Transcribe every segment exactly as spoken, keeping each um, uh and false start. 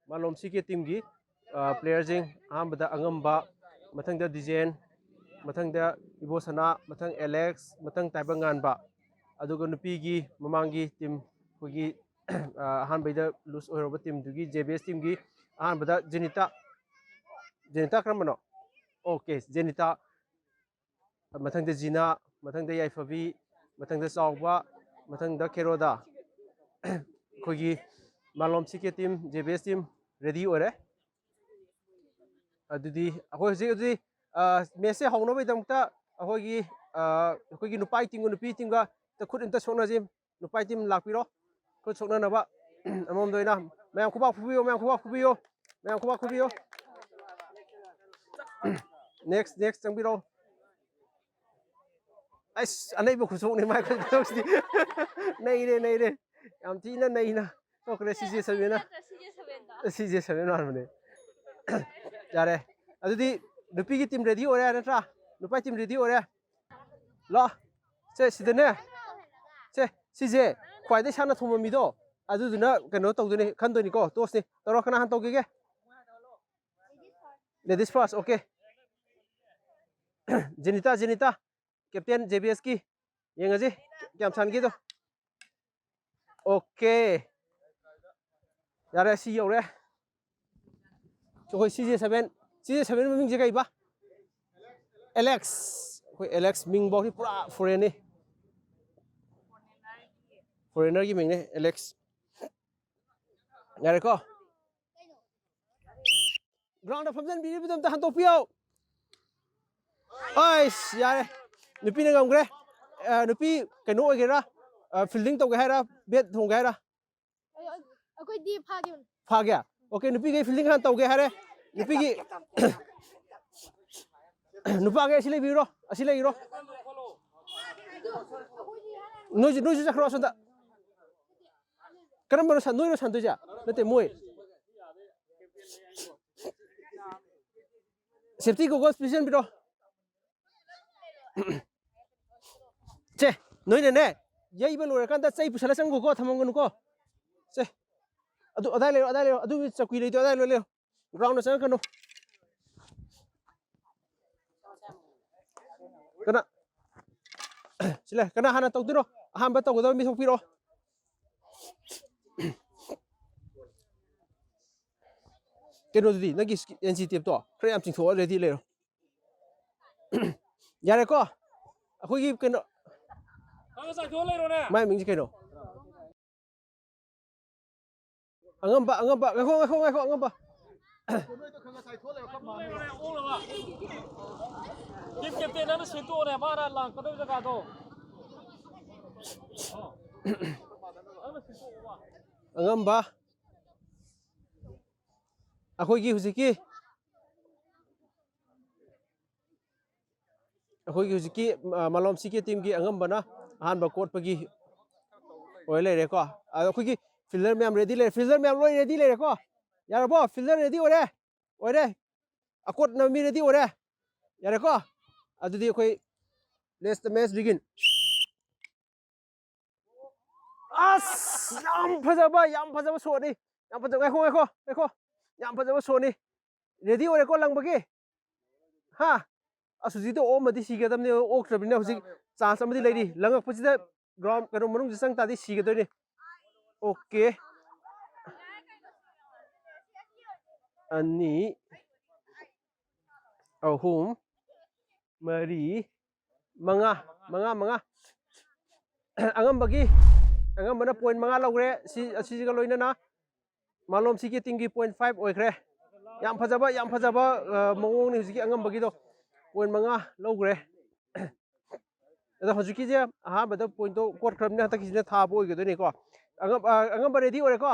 ꯃꯥꯂꯣꯝ ꯁꯤ ꯀꯦ ꯇꯤꯝꯒꯤ ꯄ꯭ꯂꯦꯌꯔꯁꯤꯡ, ꯑꯍꯥꯟꯕꯗ ꯑꯉꯝꯕ, ꯃꯊꯪꯗ ꯗꯤꯖꯦꯟ, ꯃꯊꯪꯗ ꯏꯕꯣꯁꯅꯥ, ꯃꯊꯪ ꯑꯦꯂꯦꯛꯁ, ꯃꯊꯪ ꯇꯥꯏꯕꯪꯉꯥꯟꯕ, ꯑꯗꯨꯒ ꯅꯨꯄꯤꯒꯤ ꯃꯃꯥꯡꯒꯤ ꯇꯤꯝ ꯑꯩꯈꯣꯏꯒꯤ ꯑꯍꯥꯟꯕꯩꯗ ꯂꯨꯁ ꯑꯣꯏꯍꯧꯔꯕ ꯇꯤꯝꯗꯨꯒꯤ, ꯖꯦ ꯕꯤ ꯑꯦꯁ ꯇꯤꯝꯒꯤ ꯑꯍꯥꯟꯕꯗ ꯖꯦꯅꯤꯇꯥ, ꯖꯦꯅꯤꯇꯥ ꯀꯔꯝꯕꯅꯣ? ꯑꯣꯀꯦ, ꯖꯦꯅꯤꯇꯥ, ꯃꯊꯪꯗ ꯖꯤꯅꯥ, ꯃꯊꯪꯗ ꯌꯥꯏꯐꯕꯤ, ꯃꯊꯪꯗ ꯆꯥꯎꯕ, ꯃꯊꯪꯗ ꯈꯦꯔꯣꯗꯥ꯫ ꯑꯩꯈꯣꯏꯒꯤ ꯃꯥꯂꯣꯝ ꯁꯤ ꯀꯦ ꯇꯤꯝ, ꯖꯦ ꯕꯤ ꯑꯦꯁ ꯇꯤꯝ ꯔꯦꯗꯤ ꯑꯣꯏꯔꯦ꯫ ꯑꯗꯨꯗꯤ ꯑꯩꯈꯣꯏ ꯍꯧꯖꯤꯛ, ꯑꯗꯨꯗꯤ ꯃꯦꯠꯁꯁꯦ ꯍꯧꯅꯕꯒꯤꯗꯃꯛꯇ ꯑꯩꯈꯣꯏꯒꯤ ꯑꯩꯈꯣꯏꯒꯤ ꯅꯨꯄꯥꯒꯤ ꯇꯤꯝꯒ ꯅꯨꯄꯤ ꯇꯤꯝꯒ ꯈꯨꯠ ꯑꯝꯇ ꯁꯣꯛꯅꯁꯤ꯫ ꯅꯨꯄꯥ ꯇꯤꯝ ꯂꯥꯛꯄꯤꯔꯣ꯫ ꯈꯨꯠ ꯁꯣꯛꯅꯅꯕ꯫ ꯑꯃꯃꯝꯗ ꯑꯣꯏꯅ꯫ ꯃꯌꯥꯝ ꯈꯨꯕꯥꯛ ꯈꯨꯕꯤꯌꯨ, ꯃꯌꯥꯝ ꯈꯨꯕꯥꯛ ꯈꯨꯕꯤꯌꯨ꯫ ꯃꯌꯥꯝ ꯈꯨꯕꯥꯛ ꯈꯨꯕꯤꯌꯨ꯫ Next, next ꯆꯪꯕꯤꯔꯣ꯫ ꯑꯩꯁ, ꯑꯅꯩꯕ ꯈꯨꯠꯁꯣꯛꯅꯤ ꯃꯥꯏ ꯈꯨꯠꯁꯣꯛꯁꯤꯗꯤ꯫ ꯅꯩꯔꯦ, ꯅꯩꯔꯦ꯫ ꯌꯥꯝ ꯊꯤꯅ ꯅꯩꯅ ꯇꯧꯈ꯭ꯔꯦ ꯁꯤ ꯖꯦ ꯁꯚꯦꯟꯅ꯫ ꯁꯤ ꯖꯦ ꯁꯚꯦꯟ ꯃꯥꯟꯕꯅꯦ꯫ ꯌꯥꯔꯦ꯫ ꯑꯗꯨꯗꯤ ꯅꯨꯄꯤꯒꯤ ꯇꯤꯝ ꯔꯦꯗꯤ ꯑꯣꯏꯔꯦ ꯅꯠꯇ꯭ꯔꯥ? ꯅꯨꯄꯥ ꯇꯤꯝ ꯔꯦꯗꯤ ꯑꯣꯏꯔꯦ꯫ ꯂꯥꯛꯑꯣ꯫ ꯁꯦ, ꯁꯤꯗꯅꯦ꯫ ꯁꯦ, ꯁꯤꯁꯦ ꯈ꯭ꯋꯥꯏꯗꯩ ꯁꯥꯟꯅ ꯊꯨꯝꯕ ꯃꯤꯗꯣ, ꯑꯗꯨꯗꯨꯅ ꯀꯩꯅꯣ ꯇꯧꯗꯣꯏꯅꯦ, ꯈꯟꯗꯣꯏꯅꯤꯀꯣ, ꯇꯣꯁꯅꯤ꯫ ꯇꯧꯔꯣ, ꯀꯅꯥ ꯍꯥꯟꯅ ꯇꯧꯒꯦꯒꯦ? Ladies first, okay. Jenita, Jenita, captain J B ꯑꯦꯁꯀꯤ꯫ ꯌꯦꯡꯉꯁꯤ, ꯀꯌꯥꯝ ꯁꯥꯟꯒꯦꯗꯣ꯫ ꯑꯣꯀꯦ꯫ ꯌꯥꯔꯦ, ꯁꯤ ꯌꯧꯔꯦ꯫ ꯑꯩꯈꯣꯏ C J seven, C J seven ꯃꯃꯤꯡꯁꯦ ꯀꯩꯕ? ꯑꯦꯂꯦꯛꯁ꯫ ꯑꯩꯈꯣꯏ ꯑꯦꯂꯦꯛꯁ ꯃꯤꯡꯐꯧꯗꯤ ꯄꯨꯔꯥ ꯐꯣꯔꯦꯟꯅꯤ꯫ ꯐꯣꯔꯦꯟꯅꯔꯒꯤ ꯃꯤꯡꯅꯦ, ꯑꯦꯂꯦꯛꯁ꯫ ꯌꯥꯔꯦꯀꯣ? ꯒ꯭ꯔꯥꯎꯟꯗ ꯐꯝꯖꯟꯕꯤꯔꯤꯕꯗꯣ ꯑꯝꯇ ꯍꯟꯗꯣꯛꯄꯤꯌꯣ꯫ ꯑꯩꯁ, ꯌꯥꯔꯦ꯫ ꯅꯨꯄꯤꯅ ꯉꯝꯈ꯭ꯔꯦ꯫ ꯑ, ꯅꯨꯄꯤ ꯀꯩꯅꯣ ꯑꯣꯏꯒꯦꯔꯥ? ꯑ, ꯐꯤꯜꯗꯤꯡ ꯇꯧꯒꯦ ꯍꯥꯏꯔꯥ? ꯕꯦꯠ ꯊꯣꯡꯒꯦ ꯍꯥꯏꯔꯥ? ꯑꯩꯈꯣꯏꯗꯤ ꯐꯥꯒꯦ꯫ ꯐꯥꯒꯦ? ꯑꯣꯀꯦ, ꯅꯨꯄꯤꯒꯩ ꯐꯤꯜꯗꯤꯡ ꯍꯥꯟꯅ ꯇꯧꯒꯦ ꯍꯥꯏꯔꯦ꯫ ꯅꯨꯄꯤꯒꯤ, ꯅꯨꯄꯥꯒꯩ ꯑꯁꯤ ꯂꯩꯕꯤꯔꯣ, ꯑꯁꯤ ꯂꯩꯔꯣ꯫ ꯅꯣꯏꯁꯨ, ꯅꯣꯏꯁꯨ ꯆꯠꯈ꯭ꯔꯣ ꯑꯁꯣꯝꯗ꯫ ꯀꯔꯝꯕꯅꯣ ꯁꯥꯟ-, ꯅꯣꯏꯔꯣ ꯁꯥꯟꯗꯣꯏꯁꯦ? ꯅꯠꯇꯦ, ꯃꯣꯏ꯫ Safety goggles ꯄꯤꯁꯤꯟꯕꯤꯔꯣ꯫ ꯁꯦ, ꯅꯣꯏꯅꯅꯦ, ꯌꯩꯕ ꯂꯣꯏꯔꯀꯥꯟꯗ ꯆꯩ ꯄꯨꯁꯜꯂ ꯆꯪꯈꯣꯀꯣ, ꯊꯝꯃꯝꯒꯅꯨꯀꯣ꯫ ꯁꯦ꯫ ꯑꯗꯨ ꯑꯗꯥꯏ ꯂꯩꯔꯣ, ꯑꯗꯥꯏ ꯂꯩꯔꯣ, ꯑꯗꯨꯒꯤ ꯆꯧꯀ꯭ꯔꯤ ꯂꯩꯗꯣ ꯑꯗꯥꯏ ꯂꯣꯏ ꯂꯩꯔꯣ꯫ ꯒ꯭ꯔꯥꯎꯟꯗ ꯆꯪꯉꯛꯀꯅꯨ꯫ ꯀꯅꯥ? ꯁꯤꯂꯦ, ꯀꯅꯥ ꯍꯥꯟꯅ ꯇꯧꯗꯣꯏꯅꯣ? ꯑꯍꯥꯟꯕ ꯇꯧꯒꯗꯕ ꯃꯤ ꯊꯣꯛꯄꯤꯔꯛꯑꯣ꯫ ꯀꯩꯅꯣꯗꯨꯗꯤ, ꯅꯪꯒꯤ ꯑꯦꯟ ꯁꯤ ꯇꯦꯞꯇꯣ ꯈꯔ ꯌꯥꯝ ꯆꯤꯡꯊꯣꯛꯑ ꯔꯦꯗꯤ ꯂꯩꯔꯣ꯫ ꯌꯥꯔꯦꯀꯣ? ꯑꯩꯈꯣꯏꯒꯤ ꯀꯩꯅꯣ, ꯈꯔ ꯆꯥꯏꯊꯣꯛꯑ ꯂꯩꯔꯣꯅꯦ꯫ ꯃꯥꯏ ꯃꯤꯡꯁꯦ ꯀꯩꯅꯣ? ꯑꯉꯝꯕ, ꯑꯉꯝꯕ, ꯉꯥꯏꯈꯣ, ꯉꯥꯏꯈꯣ, ꯉꯥꯏꯈꯣ, ꯑꯉꯝꯕ꯫ ꯂꯩꯔꯣꯅꯦ, ꯑꯣꯛꯂꯕ꯫ ꯇꯤꯝ ꯀꯦꯞꯇꯦꯟ ꯅꯪꯅ ꯁꯦꯡꯇꯣꯛꯑꯣꯅꯦ, ꯃꯥꯅ ꯂꯥꯛꯀꯗꯧꯕ ꯖꯒꯥꯗꯣ꯫ ꯅꯪꯅ ꯁꯦꯡꯇꯣꯛꯑꯣꯕ꯫ ꯑꯉꯝꯕ꯫ ꯑꯩꯈꯣꯏꯒꯤ ꯍꯧꯖꯤꯛꯀꯤ ꯑꯩꯈꯣꯏꯒꯤ ꯍꯧꯖꯤꯛꯀꯤ, ꯑ, ꯃꯥꯂꯣꯝ ꯁꯤ ꯀꯦ ꯇꯤꯝꯒꯤ ꯑꯉꯝꯕꯅ ꯑꯍꯥꯟꯕ ꯀꯣꯠꯄꯒꯤ ꯑꯣꯏ ꯂꯩꯔꯦꯀꯣ꯫ ꯑꯗꯣ ꯑꯩꯈꯣꯏꯒꯤ ꯐꯤꯜꯗꯔ ꯃꯌꯥꯝ ꯔꯦꯗꯤ ꯂꯩꯔꯦ, ꯐꯤꯜꯗꯔ ꯃꯌꯥꯝ ꯂꯣꯏ ꯔꯦꯗꯤ ꯂꯩꯔꯦꯀꯣ꯫ ꯌꯥꯔꯕꯣ? ꯐꯤꯜꯗꯔ ꯔꯦꯗꯤ ꯑꯣꯏꯔꯦ, ꯑꯣꯏꯔꯦ꯫ ꯑꯀꯣꯠꯅꯕ ꯃꯤ ꯔꯦꯗꯤ ꯑꯣꯏꯔꯦ꯫ ꯌꯥꯔꯦꯀꯣ? ꯑꯗꯨꯗꯤ ꯑꯩꯈꯣꯏ let the match begin꯫ ꯑꯁ! ꯌꯥꯝ ꯐꯖꯕ, ꯌꯥꯝ ꯐꯖꯕ ꯁꯣꯠꯅꯤ꯫ ꯌꯥꯝ ꯐꯖꯕ, ꯉꯥꯏꯈꯣ, ꯉꯥꯏꯈꯣ, ꯉꯥꯏꯈꯣ꯫ ꯌꯥꯝ ꯐꯖꯕ ꯁꯣꯠꯅꯤ꯫ ꯔꯦꯗꯤ ꯑꯣꯏꯔꯦꯀꯣ ꯂꯪꯕꯒꯤ? ꯍꯥ? ꯑꯁ, ꯍꯧꯖꯤꯛꯇꯤ ꯑꯣꯛꯑꯝꯃꯗꯤ ꯁꯤꯒꯗꯕꯅꯦ, ꯑꯣꯛꯇ꯭ꯔꯕꯅꯤꯅ ꯍꯧꯖꯤꯛ ꯆꯥꯟꯁ ꯑꯃꯗꯤ ꯂꯩꯔꯤ꯫ ꯂꯪꯉꯛꯄꯁꯤꯗ ꯒ꯭ꯔꯥꯎꯟ, ꯀꯩꯅꯣ, ꯃꯅꯨꯡꯁꯤꯗ ꯆꯪ ꯇꯥꯔꯗꯤ ꯁꯤꯒꯗꯣꯏꯅꯤ꯫ ꯑꯣꯀꯦ꯫ ꯑꯅꯤ, ꯑꯍꯨꯝ, ꯃꯔꯤ, ꯃꯉꯥ, ꯃꯉꯥ, ꯃꯉꯥ꯫ ꯑꯉꯝꯕꯒꯤ, ꯑꯉꯝꯕꯅ ꯄꯣꯏꯟ ꯃꯉꯥ ꯂꯧꯈ꯭ꯔꯦ꯫ ꯁꯤ, ꯑꯁꯤꯁꯤꯒ ꯂꯣꯏꯅꯅ ꯃꯥꯂꯣꯝ ꯁꯤ ꯀꯦ ꯇꯤꯝꯒꯤ ꯄꯣꯏꯟ ꯐꯥꯏꯚ ꯑꯣꯏꯈ꯭ꯔꯦ꯫ ꯌꯥꯝ ꯐꯖꯕ, ꯌꯥꯝ ꯐꯖꯕ, ꯑ, ꯃꯑꯣꯡꯅꯤ ꯍꯧꯖꯤꯛꯀꯤ ꯑꯉꯝꯕꯒꯤꯗꯣ꯫ ꯄꯣꯏꯟ ꯃꯉꯥ ꯂꯧꯈ꯭ꯔꯦ꯫ ꯑꯗꯣ ꯍꯧꯖꯤꯛꯀꯤꯁꯦ ꯑꯍꯥꯟꯕꯗ ꯄꯣꯏꯟꯠꯇꯣ ꯀꯣꯠꯈ꯭ꯔꯕꯅꯤꯅ ꯍꯟꯗꯛꯀꯤꯁꯤꯅ ꯊꯥꯕ ꯑꯣꯏꯒꯗꯣꯏꯅꯤꯀꯣ꯫ ꯑꯉꯝ-, ꯑ, ꯑꯉꯝꯕ ꯔꯦꯗꯤ ꯑꯣꯏꯔꯦꯀꯣ?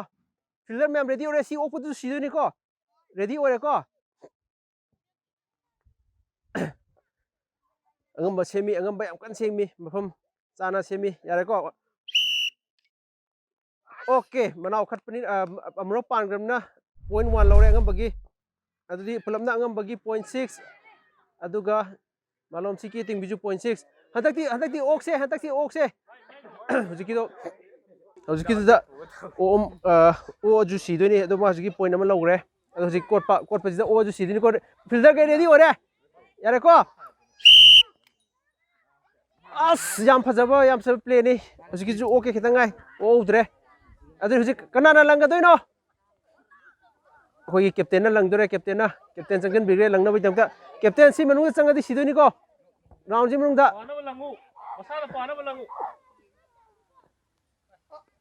ꯐꯤꯜꯗꯔ ꯃꯌꯥꯝ ꯔꯦꯗꯤ ꯑꯣꯏꯔꯦ꯫ ꯁꯤ ꯑꯣꯛꯄꯗꯨꯁꯨ ꯁꯤꯗꯣꯏꯅꯤꯀꯣ꯫ ꯔꯦꯗꯤ ꯑꯣꯏꯔꯦꯀꯣ? ꯑꯉꯝꯕ ꯁꯦꯝꯃꯤ, ꯑꯉꯝꯕ ꯌꯥꯝ ꯀꯟꯅ ꯁꯦꯝꯃꯤ, ꯃꯐꯝ ꯆꯥꯅ ꯁꯦꯝꯃꯤ꯫ ꯌꯥꯔꯦꯀꯣ? ꯑꯣꯀꯦ, ꯃꯅꯥꯎ ꯈꯠꯄꯅꯤ, ꯑ, ꯑꯃꯨꯔꯛ ꯄꯥꯟꯈ꯭ꯔꯕꯅꯤꯅ ꯄꯣꯏꯟ ꯋꯥꯟ ꯂꯧꯔꯦ ꯑꯉꯝꯕꯒꯤ꯫ ꯑꯗꯨꯗꯤ ꯄꯨꯂꯞꯅ ꯑꯉꯝꯕꯒꯤ ꯄꯣꯏꯟ ꯁꯤꯛꯁ, ꯑꯗꯨꯒ ꯃꯥꯂꯣꯝ ꯁꯤ ꯀꯦ ꯇꯤꯝꯒꯤꯁꯨ ꯄꯣꯏꯟ ꯁꯤꯛꯁ꯫ ꯍꯟꯗꯛꯇꯤ, ꯍꯟꯗꯛꯇꯤ ꯑꯣꯛꯁꯦ, ꯍꯟꯗꯛꯇꯤ ꯑꯣꯛꯁꯦ꯫ ꯍꯧꯖꯤꯛꯀꯤꯗꯣ ꯍꯧꯖꯤꯛꯀꯤꯗꯨꯗ ꯑꯣ ꯑꯣ ꯑꯗꯨ ꯁꯤꯗꯣꯏꯅꯤ꯫ ꯑꯗꯣ ꯃꯥ ꯍꯧꯖꯤꯛꯀꯤ ꯄꯣꯏꯟ ꯑꯃ ꯂꯧꯈ꯭ꯔꯦ꯫ ꯑꯗꯣ ꯍꯧꯖꯤꯛ ꯀꯣꯠꯄ ꯀꯣꯠꯄꯁꯤꯗ ꯑꯣ ꯑꯗꯨ ꯁꯤꯗꯣꯏꯅꯤꯀꯣ꯫ ꯐꯤꯜꯗꯔ ꯀꯩ ꯔꯦꯗꯤ ꯑꯣꯏꯔꯦ? ꯌꯥꯔꯦꯀꯣ꯫ ꯑꯁ, ꯌꯥꯝ ꯐꯖꯕ, ꯌꯥꯝ ꯐꯖꯕ ꯄ꯭ꯂꯦꯅꯤ꯫ ꯍꯧꯖꯤꯛꯀꯤꯁꯨ ꯑꯣꯀꯦ ꯈꯤꯇꯪ ꯉꯥꯏ, ꯑꯣꯛꯍꯧꯗ꯭ꯔꯦ꯫ ꯑꯗꯨ ꯍꯧꯖꯤꯛ ꯀꯅꯥꯅ ꯂꯪꯒꯗꯣꯏꯅꯣ? ꯑꯩꯈꯣꯏꯒꯤ ꯀꯦꯞꯇꯦꯟꯅ ꯂꯪꯗꯣꯔꯦ꯫ ꯀꯦꯞꯇꯦꯟꯅ, ꯀꯦꯞꯇꯦꯟ ꯆꯪꯁꯤꯟꯕꯤꯔꯦ ꯂꯪꯅꯕꯒꯤꯗꯃꯛꯇ꯫ ꯀꯦꯞꯇꯦꯟ, ꯁꯤ ꯃꯅꯨꯡꯗ ꯆꯪꯉꯗꯤ ꯁꯤꯗꯣꯏꯅꯤꯀꯣ, ꯔꯥꯎꯟꯁꯤ ꯃꯅꯨꯡꯗ꯫ ꯄꯥꯅꯕ ꯂꯪꯉꯨ, ꯃꯁꯥꯅ ꯄꯥꯅꯕ ꯂꯪꯉꯨ꯫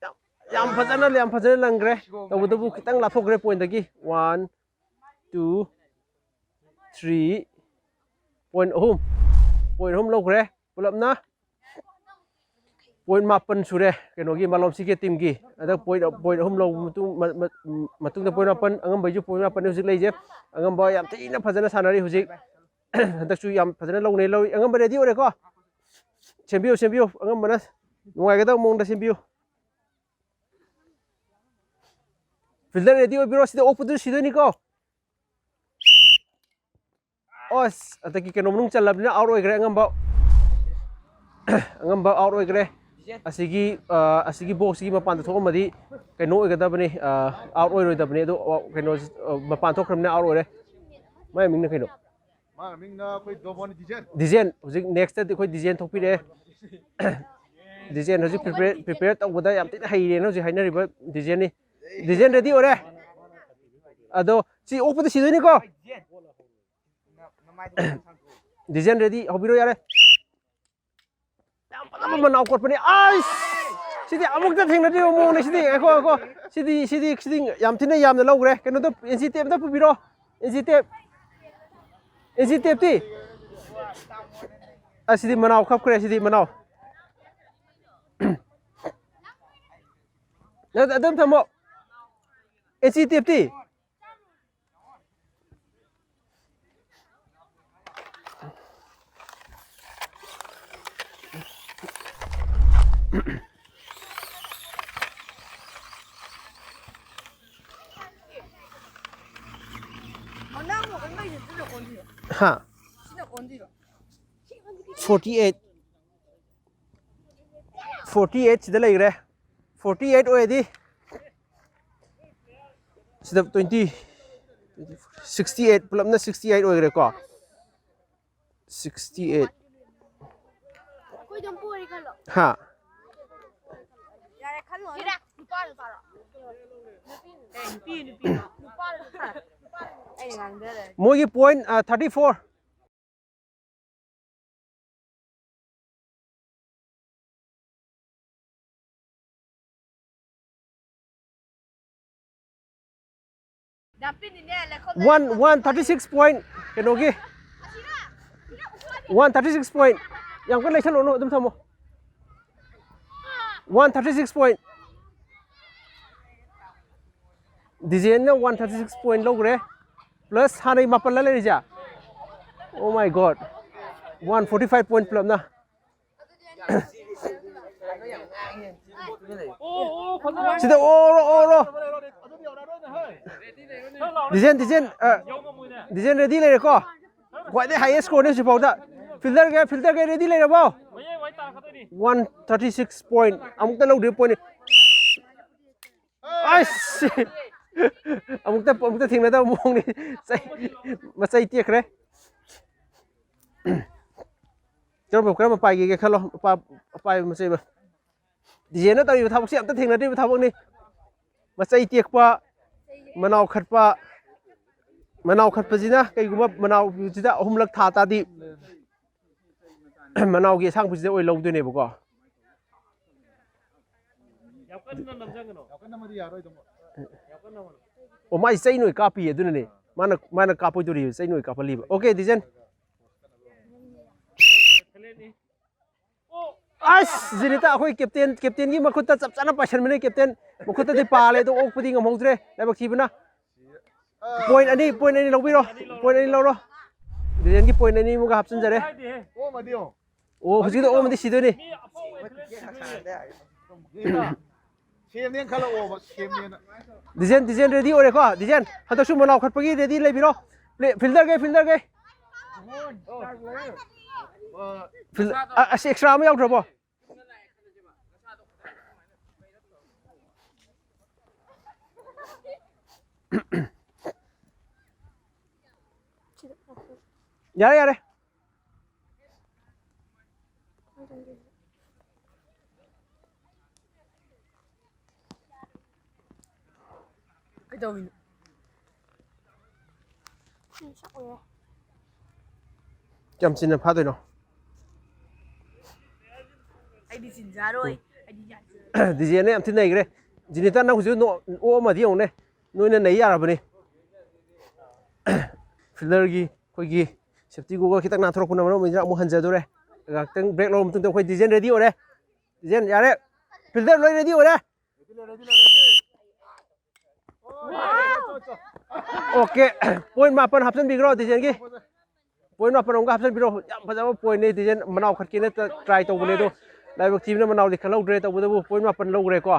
ꯌꯥꯝ, ꯌꯥꯝ ꯐꯖꯅ, ꯌꯥꯝ ꯐꯖꯅ ꯂꯪꯈ꯭ꯔꯦ꯫ ꯇꯧꯕꯇꯕꯨ ꯈꯤꯇꯪ ꯂꯥꯞꯊꯣꯛꯈ꯭ꯔꯦ ꯄꯣꯏꯟꯗꯒꯤ꯫ ꯋꯥꯟ, ꯇꯨ, ꯊ꯭ꯔꯤ, ꯄꯣꯏꯟ ꯑꯍꯨꯝ꯫ ꯄꯣꯏꯟ ꯑꯍꯨꯝ ꯂꯧꯈ꯭ꯔꯦ ꯄꯨꯂꯞꯅ꯫ ꯄꯣꯏꯟ ꯃꯥꯄꯟ ꯁꯨꯔꯦ ꯀꯩꯅꯣꯒꯤ, ꯃꯥꯂꯣꯝꯁꯤꯒꯤ ꯇꯤꯝꯒꯤ꯫ ꯍꯟꯗꯛ ꯄꯣꯏꯟ, ꯄꯣꯏꯟ ꯑꯍꯨꯝ ꯂꯧꯕ ꯃꯇꯨꯡ, ꯃ-, ꯃ-, ꯃꯇꯨꯡꯗ ꯄꯣꯏꯟ ꯃꯥꯄꯟ, ꯑꯉꯝꯕꯩꯁꯨ ꯄꯣꯏꯟ ꯃꯥꯄꯟꯅꯤ ꯍꯧꯖꯤꯛ ꯂꯩꯁꯦ꯫ ꯑꯉꯝꯕ ꯌꯥꯝ ꯊꯤꯅ ꯐꯖꯅ ꯁꯥꯟꯅꯔꯤ ꯍꯧꯖꯤꯛ꯫ ꯍꯟꯗꯛꯁꯨ ꯌꯥꯝ ꯐꯖꯅ ꯂꯧꯅꯩ, ꯂꯧꯔꯤ꯫ ꯑꯉꯝꯕ ꯔꯦꯗꯤ ꯑꯣꯏꯔꯦꯀꯣ? ꯁꯦꯝꯕꯤꯌꯨ, ꯁꯦꯝꯕꯤꯌꯨ꯫ ꯑꯉꯝꯕꯅ ꯅꯨꯡꯉꯥꯏꯒꯗꯕ ꯃꯑꯣꯡꯗ ꯁꯦꯝꯕꯤꯌꯨ꯫ ꯐꯤꯜꯗꯔ ꯔꯦꯗꯤ ꯑꯣꯏꯕꯤꯔꯣ, ꯁꯤꯗ ꯑꯣꯛꯄꯗꯨ ꯁꯤꯗꯣꯏꯅꯤꯀꯣ꯫ ꯑꯁ, ꯑꯗꯒꯤ ꯀꯩꯅꯣ ꯃꯅꯨꯡ ꯆꯜꯂꯕꯅꯤꯅ ꯑꯥꯎꯠ ꯑꯣꯏꯈ꯭ꯔꯦ ꯑꯉꯝꯕ꯫ ꯑꯉꯝꯕ ꯑꯥꯎꯠ ꯑꯣꯏꯈ꯭ꯔꯦ꯫ ꯑꯁꯤꯒꯤ, ꯑ, ꯑꯁꯤꯒꯤ ꯕꯣꯛꯁꯁꯤꯒꯤ ꯃꯄꯥꯟꯗ ꯊꯣꯛꯑꯝꯃꯗꯤ ꯀꯩꯅꯣ ꯑꯣꯏꯒꯗꯕꯅꯤ, ꯑ, ꯑꯥꯎꯠ ꯑꯣꯏꯔꯣꯏꯗꯕꯅꯤ꯫ ꯑꯗꯣ, ꯑ, ꯀꯩꯅꯣ, ꯑ, ꯃꯄꯥꯟ ꯊꯣꯛꯈ꯭ꯔꯕꯅꯤꯅ ꯑꯥꯎꯠ ꯑꯣꯏꯔꯦ꯫ ꯃꯥꯏ ꯃꯤꯡꯅ ꯀꯩꯅꯣ? ꯃꯥꯒꯤ ꯃꯤꯡꯅ ꯑꯩꯈꯣꯏ ꯗꯣꯕꯣꯟ ꯗꯤꯖꯦꯟ꯫ ꯗꯤꯖꯦꯟ, ꯍꯧꯖꯤꯛ ꯅꯦꯛꯁꯇꯗꯤ ꯑꯩꯈꯣꯏ ꯗꯤꯖꯦꯟ ꯊꯣꯛꯄꯤꯔꯛꯑꯦ꯫ ꯗꯤꯖꯦꯟ ꯍꯧꯖꯤꯛ ꯄ꯭ꯔꯤꯄꯦꯌꯔ, ꯄ꯭ꯔꯤꯄꯦꯌꯔ ꯇꯧꯕꯗ ꯌꯥꯝ ꯊꯤꯅ ꯍꯩꯔꯦꯅ ꯍꯧꯖꯤꯛ ꯍꯥꯏꯅꯔꯤꯕ ꯗꯤꯖꯦꯟꯅꯤ꯫ ꯗꯤꯖꯦꯟ ꯔꯦꯗꯤ ꯑꯣꯏꯔꯦ꯫ ꯑꯗꯣ ꯁꯤ ꯑꯣꯛꯄꯗ ꯁꯤꯗꯣꯏꯅꯤꯀꯣ꯫ ꯗꯤꯖꯦꯟ ꯔꯦꯗꯤ, ꯍꯧꯕꯤꯔꯣ ꯌꯥꯔꯦ꯫ ꯌꯥꯝ ꯐꯖꯕ ꯃꯅꯥꯎ ꯀꯣꯠꯄꯅꯤ꯫ ꯑꯩꯁ! ꯁꯤꯗꯤ ꯑꯃꯨꯛꯇ ꯊꯦꯡꯅꯗ꯭ꯔꯤꯕ ꯃꯑꯣꯡꯅꯤ ꯁꯤꯗꯤ꯫ ꯉꯥꯏꯈꯣ, ꯉꯥꯏꯈꯣ꯫ ꯁꯤꯗꯤ, ꯁꯤꯗꯤ, ꯁꯤꯗꯤ ꯌꯥꯝ ꯊꯤꯅ ꯌꯥꯝꯅ ꯂꯧꯈ꯭ꯔꯦ꯫ ꯀꯩꯅꯣꯗꯣ, ꯑꯦꯟꯁꯤ ꯇꯦꯞ ꯑꯝꯇ ꯄꯨꯕꯤꯔꯣ꯫ ꯑꯦꯟꯁꯤ ꯇꯦꯞ꯫ ꯑꯦꯟꯁꯤ ꯇꯦꯞꯇꯤ? ꯑꯁꯤꯗꯤ ꯃꯅꯥꯎ ꯈꯞꯈ꯭ꯔꯦ, ꯁꯤꯗꯤ ꯃꯅꯥꯎ꯫ ꯑꯗꯨꯝ ꯊꯝꯃꯣ꯫ ꯑꯦꯟꯁꯤ ꯇꯦꯞꯇꯤ? ꯍꯥ? Forty eight. ꯐꯣꯔꯇꯤ ꯑꯩꯠ ꯁꯤꯗ ꯂꯩꯈ꯭ꯔꯦ꯫ forty eight ꯑꯣꯏꯔꯗꯤ ꯁꯤꯗ twenty, sixty eight, ꯄꯨꯂꯞꯅ sixty eight ꯑꯣꯏꯈ꯭ꯔꯦꯀꯣ꯫ Sixty eight. ꯑꯩꯈꯣꯏ ꯑꯗꯨꯝ ꯄꯣꯔꯦ ꯈꯜꯂꯣ꯫ ꯍꯥ? ꯌꯥꯔꯦ, ꯈꯜꯂꯣ꯫ ꯅꯨꯄꯥꯔꯣ, ꯅꯨꯄꯥꯔꯣ? ꯑꯦ, ꯅꯨꯄꯤ, ꯅꯨꯄꯤ꯫ ꯅꯨꯄꯥꯔꯣ, ꯅꯨꯄꯥꯔꯣ? ꯑꯩꯅ ꯉꯥꯡꯗꯔꯦ꯫ ꯃꯣꯏꯒꯤ point, ꯑ, thirty four꯫ One, one thirty six point ꯀꯩꯅꯣꯒꯤ꯫ One thirty six point꯫ ꯌꯥꯝ ꯀꯟꯅ ꯂꯩꯁꯜꯂꯨꯅꯨ, ꯑꯗꯨꯝ ꯊꯝꯃꯣ꯫ One thirty six point꯫ ꯗꯤꯖꯦꯟꯅ one thirty six point ꯂꯧꯈ꯭ꯔꯦ꯫ Plus ꯍꯥꯟꯅꯩ ꯃꯥꯄꯜꯂ ꯂꯩꯔꯤꯁꯦ? Oh my God꯫ One forty five point ꯄꯨꯂꯞꯅ꯫ ꯁꯤꯗ ꯑꯣꯔꯣ, ꯑꯣꯔꯣ꯫ ꯗꯤꯖꯦꯟ, ꯗꯤꯖꯦꯟ, ꯑ, ꯗꯤꯖꯦꯟ ready ꯂꯩꯔꯦꯀꯣ? ꯈ꯭ꯋꯥꯏꯗꯩ highest score ꯅꯦ ꯍꯧꯖꯤꯛꯐꯥꯎꯗ꯫ Fielder ꯒꯩ, fielder ꯒꯩ ready ꯂꯩꯔꯕꯣ? One thirty six point꯫ ꯑꯃꯨꯛꯇ ꯂꯧꯗ꯭ꯔꯤ point꯫ ꯑꯁ! ꯑꯃꯨꯛꯇ, ꯑꯃꯨꯛꯇ ꯊꯦꯡꯅꯗꯕ ꯃꯑꯣꯡꯅꯤ꯫ ꯆꯩ, ꯃꯆꯩ ꯇꯦꯛꯈ꯭ꯔꯦ꯫ ꯀꯔꯝꯕ, ꯀꯔꯝꯕ ꯄꯥꯏꯒꯦꯒꯦ ꯈꯜꯂꯣ꯫ ꯑꯄꯥ-, ꯑꯄꯥꯏꯕ ꯃꯆꯩ ꯑꯃ꯫ ꯗꯤꯖꯦꯟꯅ ꯇꯧꯔꯤꯕ ꯊꯕꯛꯁꯤ ꯑꯝꯇ ꯊꯦꯡꯅꯗ꯭ꯔꯤꯕ ꯊꯕꯛꯅꯤ꯫ ꯃꯆꯩ ꯇꯦꯛꯄ, ꯃꯅꯥꯎ ꯈꯠꯄ, ꯃꯅꯥꯎ ꯈꯠꯄꯁꯤꯅ ꯀꯩꯒꯨꯝꯕ ꯃꯅꯥꯎꯁꯤꯗ ꯑꯍꯨꯝꯂꯛ ꯊꯥ ꯇꯥꯔꯗꯤ ꯃꯅꯥꯎꯒꯤ ꯑꯁꯥꯡꯕꯁꯤꯗ ꯑꯣꯏꯅ ꯂꯧꯗꯣꯏꯅꯦꯕꯀꯣ꯫ ꯌꯥꯝ ꯀꯟꯅ ꯅꯝꯁꯤꯟꯒꯅꯨ꯫ ꯌꯥꯝ ꯀꯟꯅ ꯅꯝꯃꯗꯤ ꯌꯥꯔꯣꯏꯗꯧꯕ꯫ ꯌꯥꯝ ꯀꯟꯅ ꯅꯝꯒꯅꯨ꯫ ꯑꯣ, ꯃꯥꯏ ꯆꯩꯅ ꯑꯣꯏꯅ ꯀꯥꯞꯄꯤꯌꯦ, ꯑꯗꯨꯅꯅꯦ꯫ ꯃꯥꯅ, ꯃꯥꯅ ꯀꯥꯞꯄꯣꯏꯗꯣꯔꯤꯕ, ꯆꯩꯅ ꯑꯣꯏꯅ ꯀꯥꯞꯍꯜꯂꯤꯕ꯫ Okay, ꯗꯤꯖꯦꯟ꯫ ꯑꯁ, ꯖꯤꯅꯤꯇꯥ, ꯑꯩꯈꯣꯏ captain, captain ꯒꯤ ꯃꯈꯨꯠꯇ ꯆꯞ ꯆꯥꯅ ꯄꯥꯏꯁꯟꯕꯅꯦ, captain꯫ ꯃꯈꯨꯠꯇꯗꯤ ꯄꯥꯜꯂꯦ, ꯑꯗꯣ ꯑꯣꯛꯄꯗꯤ ꯉꯝꯍꯧꯗ꯭ꯔꯦ, ꯂꯥꯏꯕꯛ ꯊꯤꯕꯅ꯫ Point ꯑꯅꯤ, point ꯑꯅꯤ ꯂꯧꯕꯤꯔꯣ꯫ Point ꯑꯅꯤ ꯂꯧꯔꯣ꯫ ꯗꯤꯖꯦꯟꯒꯤ point ꯑꯅꯤ ꯑꯃꯒ ꯍꯥꯞꯆꯤꯟꯖꯔꯦ꯫ ꯑꯣ, ꯍꯧꯖꯤꯛꯀꯤꯗꯣ ꯑꯣꯛꯑꯝꯃꯗꯤ ꯁꯤꯗꯣꯏꯅꯤ꯫ ꯁꯦꯝꯅꯦꯅ ꯈꯜꯂꯛꯑꯣꯕ, ꯁꯦꯝꯅꯦꯅ꯫ ꯗꯤꯖꯦꯟ, ꯗꯤꯖꯦꯟ ready ꯑꯣꯏꯔꯦꯀꯣ? ꯗꯤꯖꯦꯟ, ꯍꯟꯗꯛꯁꯨ ꯃꯅꯥꯎ ꯈꯠꯄꯒꯤ ready ꯂꯩꯕꯤꯔꯣ꯫ Play, fielder ꯒꯩ, fielder ꯒꯩ꯫ Field-, ꯑ, ꯑꯁꯤ extra ꯑꯃ ꯌꯥꯎꯗ꯭ꯔꯕꯣ? ꯌꯥꯔꯦ, ꯌꯥꯔꯦ꯫ ꯀꯩꯗꯧꯔꯤꯅꯣ? ꯀꯌꯥꯝ ꯆꯤꯟꯅ ꯐꯥꯗꯣꯏꯅꯣ? ꯑꯩꯗꯤ ꯆꯤꯟꯖꯥꯔꯣꯏ꯫ ꯑꯩꯗꯤ ꯌꯥꯖꯔꯣꯏ꯫ ꯗꯤꯖꯦꯅ ꯌꯥꯝ ꯊꯤꯅ ꯅꯩꯈ꯭ꯔꯦ꯫ ꯖꯤꯅꯤꯇꯥ, ꯅꯪ ꯍꯧꯖꯤꯛ ꯅꯣ-, ꯑꯣꯛꯑꯝꯃꯗꯤ ꯌꯦꯡꯉꯨꯅꯦ꯫ ꯅꯣꯏꯅ ꯅꯩ ꯌꯥꯔꯕꯅꯤ꯫ ꯐꯤꯜꯗꯔꯒꯤ ꯑꯩꯈꯣꯏꯒꯤ ꯁꯦꯐꯇꯤ ꯒꯣꯒꯜ ꯈꯤꯇꯪ ꯅꯥꯟꯊꯣꯔꯛꯄꯅ ꯃꯔꯝ ꯑꯣꯏꯗꯨꯅ ꯑꯃꯨꯛ ꯍꯟꯖꯗꯣꯔꯦ꯫ ꯉꯥꯏꯍꯥꯛꯇꯪ ꯕ꯭ꯔꯦꯛ ꯂꯧꯔ ꯃꯇꯨꯡꯗ ꯑꯩꯈꯣꯏ ꯗꯤꯖꯦꯟ ꯔꯦꯗꯤ ꯑꯣꯏꯔꯦ꯫ ꯗꯤꯖꯦꯟ ꯌꯥꯔꯦ꯫ ꯐꯤꯜꯗꯔ ꯂꯣꯏ ꯔꯦꯗꯤ ꯑꯣꯏꯔꯦ꯫ ꯑꯣꯀꯦ꯫ ꯄꯣꯏꯟ ꯃꯥꯄꯟ ꯍꯥꯞꯆꯤꯟꯕꯤꯈ꯭ꯔꯣ ꯗꯤꯖꯦꯟꯒꯤ꯫ ꯄꯣꯏꯟ ꯃꯥꯄꯟ ꯑꯃꯒ ꯍꯥꯞꯆꯤꯟꯕꯤꯔꯣ꯫ ꯌꯥꯝ ꯐꯖꯕ ꯄꯣꯏꯟꯅꯦ꯫ ꯗꯤꯖꯦꯟ ꯃꯅꯥꯎ ꯈꯠꯀꯦꯅ ꯇ꯭ꯔꯥꯏ ꯇꯧꯕꯅꯦ, ꯑꯗꯣ ꯂꯥꯏꯕꯛ ꯊꯤꯕꯅ ꯃꯅꯥꯎꯗꯤ ꯈꯜꯍꯧꯗ꯭ꯔꯦ꯫ ꯇꯧꯕꯇꯕꯨ ꯄꯣꯏꯟ ꯃꯥꯄꯟ ꯂꯧꯈ꯭ꯔꯦꯀꯣ꯫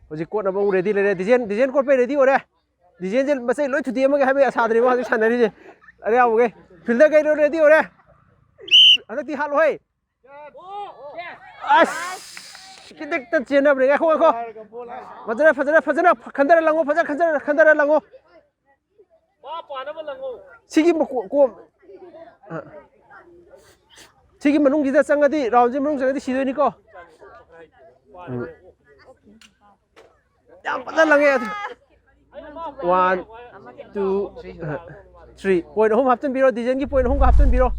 ꯍꯧꯖꯤꯛ ꯀꯣꯠꯅꯕ ꯑꯃꯨꯛ ꯔꯦꯗꯤ ꯂꯩꯔꯦ꯫ ꯗꯤꯖꯦꯟ, ꯗꯤꯖꯦꯟ ꯀꯣꯠꯄꯩ ꯔꯦꯗꯤ ꯑꯣꯏꯔꯦ꯫ ꯗꯤꯖꯦꯟꯁꯦ ꯃꯆꯩ ꯂꯣꯏ ꯊꯨꯗꯦꯛꯑꯝꯃꯒꯦ ꯍꯥꯏꯕꯒꯤ ꯑꯁꯥꯗꯅꯦꯕ ꯍꯧꯖꯤꯛ ꯁꯥꯟꯅꯔꯤꯁꯦ꯫ ꯑꯔꯤꯌꯥꯎꯕꯒꯩ ꯐꯤꯜꯗꯔ ꯀꯩꯅꯣ ꯔꯦꯗꯤ ꯑꯣꯏꯔꯦ꯫ ꯍꯟꯗꯛꯇꯤ ꯍꯥꯠꯂꯣꯍꯦ꯫ ꯑꯁ! ꯈꯤꯇꯪꯇ ꯆꯦꯟꯅꯕꯅꯦ꯫ ꯉꯥꯏꯈꯣ, ꯉꯥꯏꯈꯣ꯫ ꯐꯖꯅ, ꯐꯖꯅ, ꯐꯖꯅ ꯈꯟꯊꯔ ꯂꯪꯉꯣ, ꯐꯖꯅ ꯈꯟꯊꯔ, ꯈꯟꯊꯔ ꯂꯪꯉꯣ꯫ ꯁꯤꯒꯤ ꯃꯀꯣ-, ꯀꯣꯝ-, ꯑ꯫ ꯁꯤꯒꯤ ꯃꯅꯨꯡꯁꯤꯗ ꯆꯪꯉꯗꯤ, ꯔꯥꯎꯟꯁꯤ ꯃꯅꯨꯡ ꯆꯪꯉꯗꯤ ꯁꯤꯗꯣꯏꯅꯤꯀꯣ꯫ ꯎꯝ꯫ ꯌꯥꯝ ꯐꯖꯅ ꯂꯪꯉꯦ ꯑꯗꯨ꯫ One, two, three꯫ ꯄꯣꯏꯟ ꯑꯍꯨꯝ ꯍꯥꯞꯆꯤꯟꯕꯤꯔꯣ, ꯗꯤꯖꯦꯟꯒꯤ ꯄꯣꯏꯟ ꯑꯍꯨꯝꯒ ꯍꯥꯞꯆꯤꯟꯕꯤꯔꯣ꯫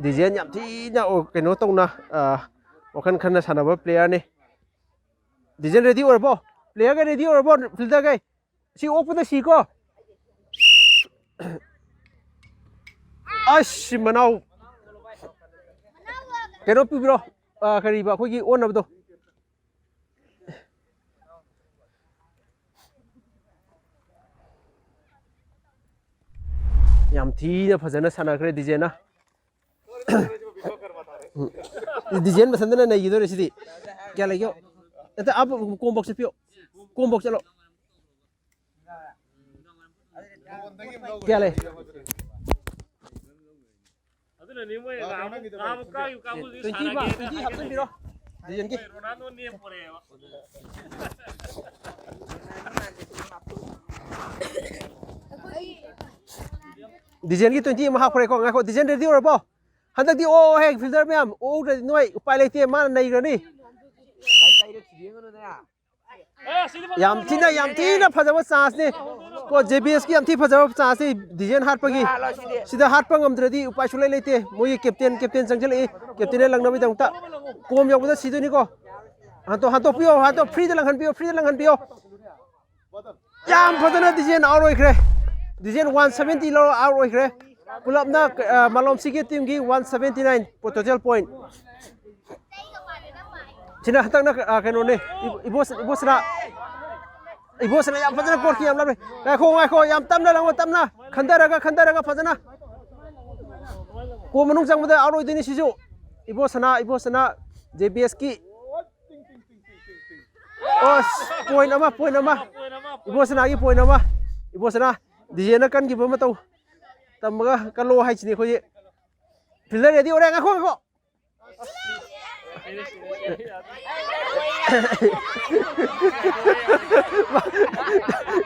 ꯗꯤꯖꯦꯟ ꯌꯥꯝ ꯊꯤꯅ, ꯑꯣ, ꯀꯩꯅꯣ ꯇꯧꯅ, ꯑ, ꯋꯥꯈꯜ ꯈꯟꯅ ꯁꯥꯟꯅꯕ ꯄ꯭ꯂꯦꯌꯔꯅꯤ꯫ ꯗꯤꯖꯦꯟ ꯔꯦꯗꯤ ꯑꯣꯏꯔꯕꯣ? ꯄ꯭ꯂꯦꯌꯔꯒꯩ ꯔꯦꯗꯤ ꯑꯣꯏꯔꯕꯣ? ꯐꯤꯜꯗꯔꯒꯩ? ꯁꯤ ꯑꯣꯛꯄꯗ ꯁꯤꯀꯣ꯫ ꯑꯁ, ꯃꯅꯥꯎ꯫ ꯀꯩꯅꯣ ꯄꯤꯕꯤꯔꯣ꯫ ꯑ, ꯀꯔꯤꯕ, ꯑꯩꯈꯣꯏꯒꯤ ꯑꯣꯟꯅꯕꯗꯣ꯫ ꯌꯥꯝ ꯊꯤꯅ ꯐꯖꯅ ꯁꯥꯟꯅꯈ꯭ꯔꯦ ꯗꯤꯖꯦꯅ꯫ ꯎꯝ꯫ ꯗꯤꯖꯦꯟ ꯃꯊꯟꯇꯅ ꯅꯩꯈꯤꯗꯣꯔꯦ ꯁꯤꯗꯤ꯫ ꯀꯌꯥ ꯂꯩꯒꯦ? ꯅꯠꯇꯦ, ꯑꯥ, ꯀꯣꯝꯕꯣꯛ ꯆꯠꯄꯤꯌꯣ꯫ ꯀꯣꯝꯕꯣꯛ ꯆꯠꯂꯣ꯫ ꯀꯌꯥ ꯂꯩ? ꯑꯗꯨꯅꯅꯤ ꯃꯣꯏ ꯅꯍꯥꯟꯃꯨꯛ, ꯅꯍꯥꯟꯃꯨꯛ ꯀꯥꯈꯤꯕ ꯀꯥꯡꯕꯨꯗꯨꯗꯤ ꯇ꯭ꯋꯦꯟꯇꯤ ꯁꯥꯟꯅꯒꯦꯅ ꯇ꯭ꯋꯦꯟꯇꯤ ꯍꯥꯞꯆꯤꯟꯕꯤꯔꯣ꯫ ꯗꯤꯖꯦꯟꯒꯤ꯫ ꯗꯤꯖꯦꯟꯒꯤ twenty ꯑꯃ ꯍꯥꯞꯈ꯭ꯔꯦꯀꯣ꯫ ꯉꯥꯏꯈꯣ, ꯗꯤꯖꯦꯟ ready ꯑꯣꯏꯔꯕꯣ? ꯍꯟꯗꯛꯇꯤ ꯑꯣ ꯍꯦ, fielder ꯃꯌꯥꯝ, ꯑꯣꯛꯇ꯭ꯔꯗꯤ ꯅꯣꯏ ꯎꯄꯥꯏ ꯂꯩꯇꯦ, ꯃꯥꯅ ꯅꯩꯈ꯭ꯔꯅꯤ꯫ ꯌꯥꯝ ꯊꯤꯅ, ꯌꯥꯝ ꯊꯤꯅ ꯐꯖꯕ chanceꯅꯤ꯫ ꯀꯣ, JBSꯀꯤ ꯌꯥꯝ ꯊꯤ ꯐꯖꯕ chanceꯅꯤ ꯗꯤꯖꯦꯟ ꯍꯥꯠꯄꯒꯤ꯫ ꯁꯤꯗ ꯍꯥꯠꯄ ꯉꯝꯗ꯭ꯔꯗꯤ ꯎꯄꯥꯏ ꯁꯨꯡꯂꯩ ꯂꯩꯇꯦ꯫ ꯃꯣꯏꯒꯤ captain, captain ꯆꯪꯁꯤꯜꯂꯛꯏ꯫ Captainꯅ ꯂꯪꯅꯕꯒꯤꯗꯃꯛꯇ꯫ ꯀꯣꯝ ꯌꯧꯕꯗ ꯁꯤꯗꯣꯏꯅꯤꯀꯣ꯫ ꯍꯟꯇꯣ-, ꯍꯟꯇꯣꯛꯄꯤꯌꯣ, ꯍꯟꯇꯣ freeꯗ ꯂꯪꯍꯟꯕꯤꯌꯣ, freeꯗ ꯂꯪꯍꯟꯕꯤꯌꯣ꯫ ꯌꯥꯝ ꯐꯖꯅ ꯗꯤꯖꯦꯟ out ꯑꯣꯏꯈ꯭ꯔꯦ꯫ ꯗꯤꯖꯦꯟ one seventy ꯂꯧꯔ out ꯑꯣꯏꯈ꯭ꯔꯦ꯫ ꯄꯨꯂꯞꯅ, ꯑ, ꯃꯥꯂꯣꯝꯁꯤꯒꯤ teamꯒꯤ one seventy nine total point꯫ ꯁꯤꯅ ꯍꯟꯗꯛꯅ, ꯑ, ꯀꯩꯅꯣꯅꯦ, ꯏꯕꯣ-, ꯏꯕꯣꯁ-, ꯏꯕꯣꯁꯅꯥ, ꯏꯕꯣꯁꯅꯥ ꯌꯥꯝ ꯐꯖꯅ ꯀꯣꯔꯀꯤ ꯌꯥꯝ ꯂꯥꯞꯅ꯫ ꯉꯥꯏꯈꯣ, ꯉꯥꯏꯈꯣ, ꯌꯥꯝ ꯇꯞꯅ ꯂꯪꯉꯣ, ꯇꯞꯅ꯫ ꯈꯟꯊꯔꯒ, ꯈꯟꯊꯔꯒ ꯐꯖꯅ꯫ ꯀꯣ ꯃꯅꯨꯡ ꯆꯪꯕꯗ out ꯑꯣꯏꯗꯣꯏꯅꯤ ꯁꯤꯁꯨ꯫ ꯏꯕꯣꯁꯅꯥ, ꯏꯕꯣꯁꯅꯥ, JBSꯀꯤ꯫ ꯑꯁ, point ꯑꯃ, point ꯑꯃ꯫ ꯏꯕꯣꯁꯅꯥꯒꯤ point ꯑꯃ꯫ ꯏꯕꯣꯁꯅꯥ, ꯗꯤꯖꯦꯟꯅ ꯀꯟꯈꯤꯕ ꯃꯇꯧ ꯇꯝꯃꯒ ꯀꯜꯂꯣ ꯍꯥꯏꯁꯤꯅꯤ ꯑꯩꯈꯣꯏꯒꯤ꯫ Fielder ready ꯑꯣꯏꯔꯦ, ꯉꯥꯏꯈꯣ, ꯉꯥꯏꯈꯣ꯫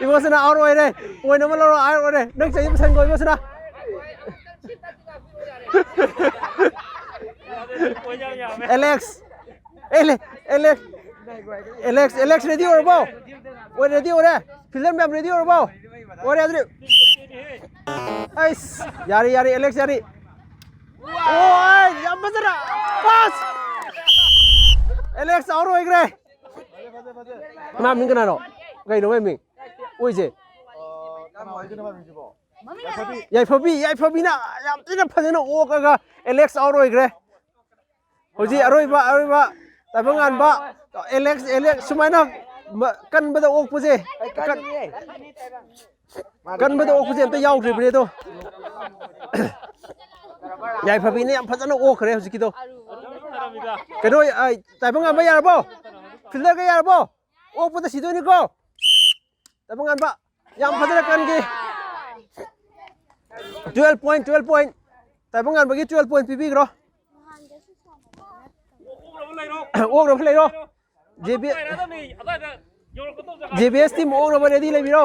ꯏꯕꯣꯁꯅꯥ out ꯑꯣꯏꯔꯦ꯫ Point ꯑꯃ ꯂꯧꯔꯣ, out ꯑꯣꯏꯔꯦ꯫ ꯅꯪ ꯆꯍꯤ ꯃꯁꯟꯒꯣ ꯏꯕꯣꯁꯅꯥ꯫ ꯑꯦꯂꯦꯛꯁ꯫ ꯑꯦꯂꯦ-, ꯑꯦꯂꯦꯛꯁ꯫ ꯑꯦꯂꯦꯛꯁ, ꯑꯦꯂꯦꯛꯁ ready ꯑꯣꯏꯔꯕꯣ? ꯑꯣꯏ, ready ꯑꯣꯏꯔꯦ꯫ Fielder ꯃꯌꯥꯝ ready ꯑꯣꯏꯔꯕꯣ? ꯑꯣꯏꯔꯦ ꯑꯗꯨꯗꯤ꯫ ꯑꯩꯁ, ꯌꯥꯔꯦ, ꯌꯥꯔꯦ, ꯑꯦꯂꯦꯛꯁ ꯌꯥꯔꯦ꯫ ꯑꯣꯏ, ꯌꯥꯝ ꯐꯖꯅ꯫ Pass! ꯑꯦꯂꯦꯛꯁ out ꯑꯣꯏꯈ꯭ꯔꯦ꯫ ꯃꯥ ꯃꯤꯡ ꯀꯅꯥꯅꯣ? ꯀꯩꯅꯣ ꯃꯥꯏ ꯃꯤꯡ? ꯑꯣꯏꯁꯦ꯫ ꯌꯥꯏꯐꯕꯤ, ꯌꯥꯏꯐꯕꯤꯅ ꯌꯥꯝ ꯊꯤꯅ ꯐꯖꯅ ꯑꯣꯛꯑꯒ ꯑꯦꯂꯦꯛꯁ out ꯑꯣꯏꯈ꯭ꯔꯦ꯫ ꯍꯧꯖꯤꯛ ꯑꯔꯣꯏꯕ, ꯑꯔꯣꯏꯕ ꯇꯥꯏꯕꯪꯉꯥꯟꯕ, ꯑꯦꯂꯦꯛꯁ, ꯑꯦꯂꯦꯛꯁ ꯁꯨꯃꯥꯏꯅ ꯃ-, ꯀꯟꯕꯗ ꯑꯣꯛꯄꯁꯦ, ꯀꯟ-, ꯀꯟꯕꯗ ꯑꯣꯛꯄꯁꯦ ꯑꯝꯇ ꯌꯥꯎꯗ꯭ꯔꯤꯕꯅꯦ ꯑꯗꯣ꯫ ꯌꯥꯏꯐꯕꯤꯅ ꯌꯥꯝ ꯐꯖꯅ ꯑꯣꯛꯈ꯭ꯔꯦ ꯍꯧꯖꯤꯛꯀꯤꯗꯣ꯫ ꯀꯩꯅꯣ, ꯑ, ꯇꯥꯏꯕꯪꯉꯥꯟꯕ ꯌꯥꯔꯕꯣ? Fielderꯒ ꯌꯥꯔꯕꯣ? ꯑꯣꯛꯄꯗ ꯁꯤꯗꯣꯏꯅꯤꯀꯣ꯫ ꯇꯥꯏꯕꯪꯉꯥꯟꯕ ꯌꯥꯝ ꯐꯖꯅ ꯀꯟꯈꯤ꯫ Twelve point, twelve point꯫ ꯇꯥꯏꯕꯪꯉꯥꯟꯕꯒꯤ twelve point ꯄꯤꯕꯤꯈ꯭ꯔꯣ꯫ ꯑꯣꯛꯅꯕ ꯂꯩꯔꯣ꯫ JB JBS team ꯑꯣꯛꯅꯕ ready ꯂꯩꯕꯤꯔꯣ꯫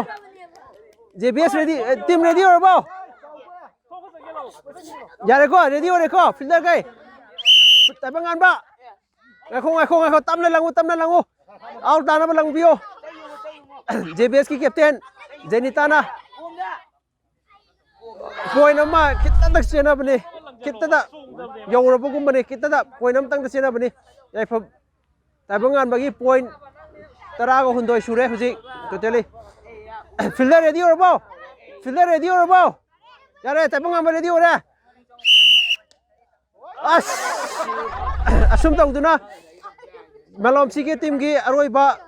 JBS ready, team ready ꯑꯣꯏꯔꯕꯣ? ꯌꯥꯔꯦꯀꯣ, ready ꯑꯣꯏꯔꯦꯀꯣ fielder ꯈꯩ? ꯇꯥꯏꯕꯪꯉꯥꯟꯕ, ꯉꯥꯏꯈꯣ, ꯉꯥꯏꯈꯣ, ꯉꯥꯏꯈꯣ, ꯇꯞꯅ ꯂꯪꯉꯨ, ꯇꯞꯅ ꯂꯪꯉꯨ꯫ Out ꯇꯥꯅꯕ ꯂꯪꯕꯤꯌꯣ꯫ JBS ꯀꯤ captain ꯖꯦꯅꯤꯇꯥꯅ꯫ Point ꯑꯃ ꯈꯤꯇꯪ ꯆꯦꯟꯅꯕꯅꯤ, ꯈꯤꯇꯗ ꯌꯧꯔꯕꯒꯨꯝꯕꯅꯤ, ꯈꯤꯇꯗ point ꯑꯃꯇꯪꯗ ꯆꯦꯟꯅꯕꯅꯤ꯫ ꯌꯥꯏꯐ ꯇꯥꯏꯕꯪꯉꯥꯟꯕꯒꯤ point ꯇꯔꯥꯒ ꯍꯨꯝꯗꯣꯏ ꯁꯨꯔꯦ ꯍꯧꯖꯤꯛ totally꯫ Fielder ready ꯑꯣꯏꯔꯕꯣ? Fielder ready ꯑꯣꯏꯔꯕꯣ? ꯌꯥꯔꯦ, ꯇꯥꯏꯕꯪꯉꯥꯟꯕ ready ꯑꯣꯏꯔꯦ꯫ ꯑꯁ! ꯑꯁꯨꯝ ꯇꯧꯗꯨꯅ ꯃꯂꯣꯝ CK team ꯒꯤ ꯑꯔꯣꯏꯕ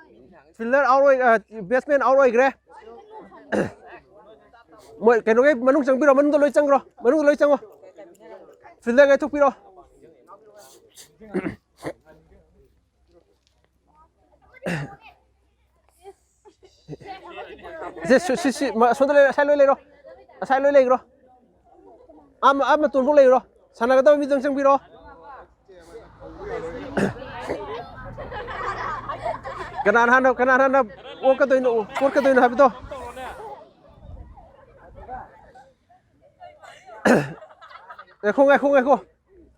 fielder out ꯑꯣꯏ-, ꯑ, batsman out ꯑꯣꯏꯈ꯭ꯔꯦ꯫ ꯃꯣꯏ ꯀꯩꯅꯣꯒꯤ ꯃꯅꯨꯡ ꯆꯪꯕꯤꯔꯣ, ꯃꯅꯨꯡꯗ ꯂꯣꯏ ꯆꯪꯈ꯭ꯔꯣ, ꯃꯅꯨꯡꯗ ꯂꯣꯏ ꯆꯪꯉꯣ꯫ Fielder ꯉꯥꯏꯊꯣꯛꯄꯤꯔꯣ꯫ ꯁꯤ, ꯁꯤ, ꯁꯤ, ꯁꯤ, ꯃ-, ꯑꯁꯣꯝꯗ ꯂꯩꯔꯣ, ꯑꯁꯥꯏ ꯂꯣꯏ ꯂꯩꯔꯣ꯫ ꯑꯁꯥꯏ ꯂꯣꯏ ꯂꯩꯈ꯭ꯔꯣ꯫ ꯑꯥ ꯃ-, ꯑꯥ ꯃꯇꯣꯟꯐꯥꯎ ꯂꯩꯈ꯭ꯔꯣ꯫ ꯁꯥꯟꯅꯒꯗꯕ ꯃꯤꯗꯪ ꯆꯪꯕꯤꯔꯣ꯫ ꯀꯅꯥꯅ ꯍꯥꯟꯅ, ꯀꯅꯥꯅ ꯍꯥꯟꯅ ꯑꯣꯛꯀꯗꯣꯏꯅꯣ, ꯀꯣꯠꯀꯗꯣꯏꯅꯣ ꯍꯥꯏꯕꯗꯣ? ꯉꯥꯏꯈꯣ, ꯉꯥꯏꯈꯣ, ꯉꯥꯏꯈꯣ꯫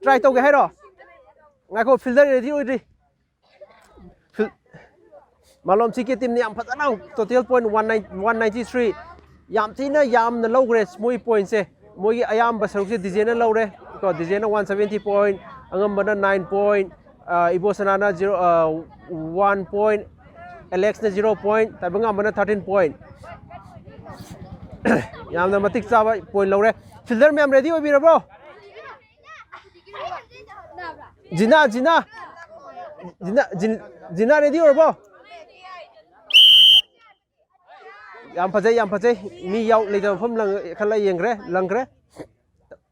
Try ꯇꯧꯒꯦ ꯍꯥꯏꯔꯣ? ꯉꯥꯏꯈꯣ, fielder ready ꯑꯣꯏꯗ꯭ꯔꯤ꯫ Fiel-, ꯃꯥꯂꯣꯝ CK team ꯅ ꯌꯥꯝ ꯐꯖꯅ, total point one nine, one ninety three, ꯌꯥꯝ ꯊꯤꯅ ꯌꯥꯝꯅ ꯂꯧꯈ꯭ꯔꯦ ꯃꯣꯏ point ꯁꯦ꯫ ꯃꯣꯏꯒꯤ ꯑꯌꯥꯝꯕ ꯁꯔꯨꯛꯁꯦ DJ ꯅ ꯂꯧꯔꯦ ꯀꯣ, DJ ꯅ one seventy point, ꯑꯉꯝꯕꯅ nine point, ꯑ, ꯏꯕꯣꯁꯅꯥꯅ zero, ꯑ, one point, election zero point, ꯇꯥꯏꯕꯪꯉꯥꯟꯕꯅ thirteen point꯫ ꯌꯥꯝꯅ ꯃꯇꯤꯛ ꯆꯥꯕ point ꯂꯧꯔꯦ꯫ Fielder ꯃꯌꯥꯝ ready ꯑꯣꯏꯕꯤꯔꯕ꯭ꯔꯣ? ꯖꯤꯅꯥ, ꯖꯤꯅꯥ꯫ ꯖꯤꯅꯥ, ꯖꯤꯟ-, ꯖꯤꯅꯥ ready ꯑꯣꯏꯔꯕꯣ? ꯌꯥꯝ ꯐꯖꯩ, ꯌꯥꯝ ꯐꯖꯩ꯫ ꯃꯤ ꯌꯥꯎ-, ꯂꯩꯇꯕ ꯃꯐꯝ ꯂꯪ-, ꯈꯜꯂ ꯌꯦꯡꯈ꯭ꯔꯦ, ꯂꯪꯈ꯭ꯔꯦ꯫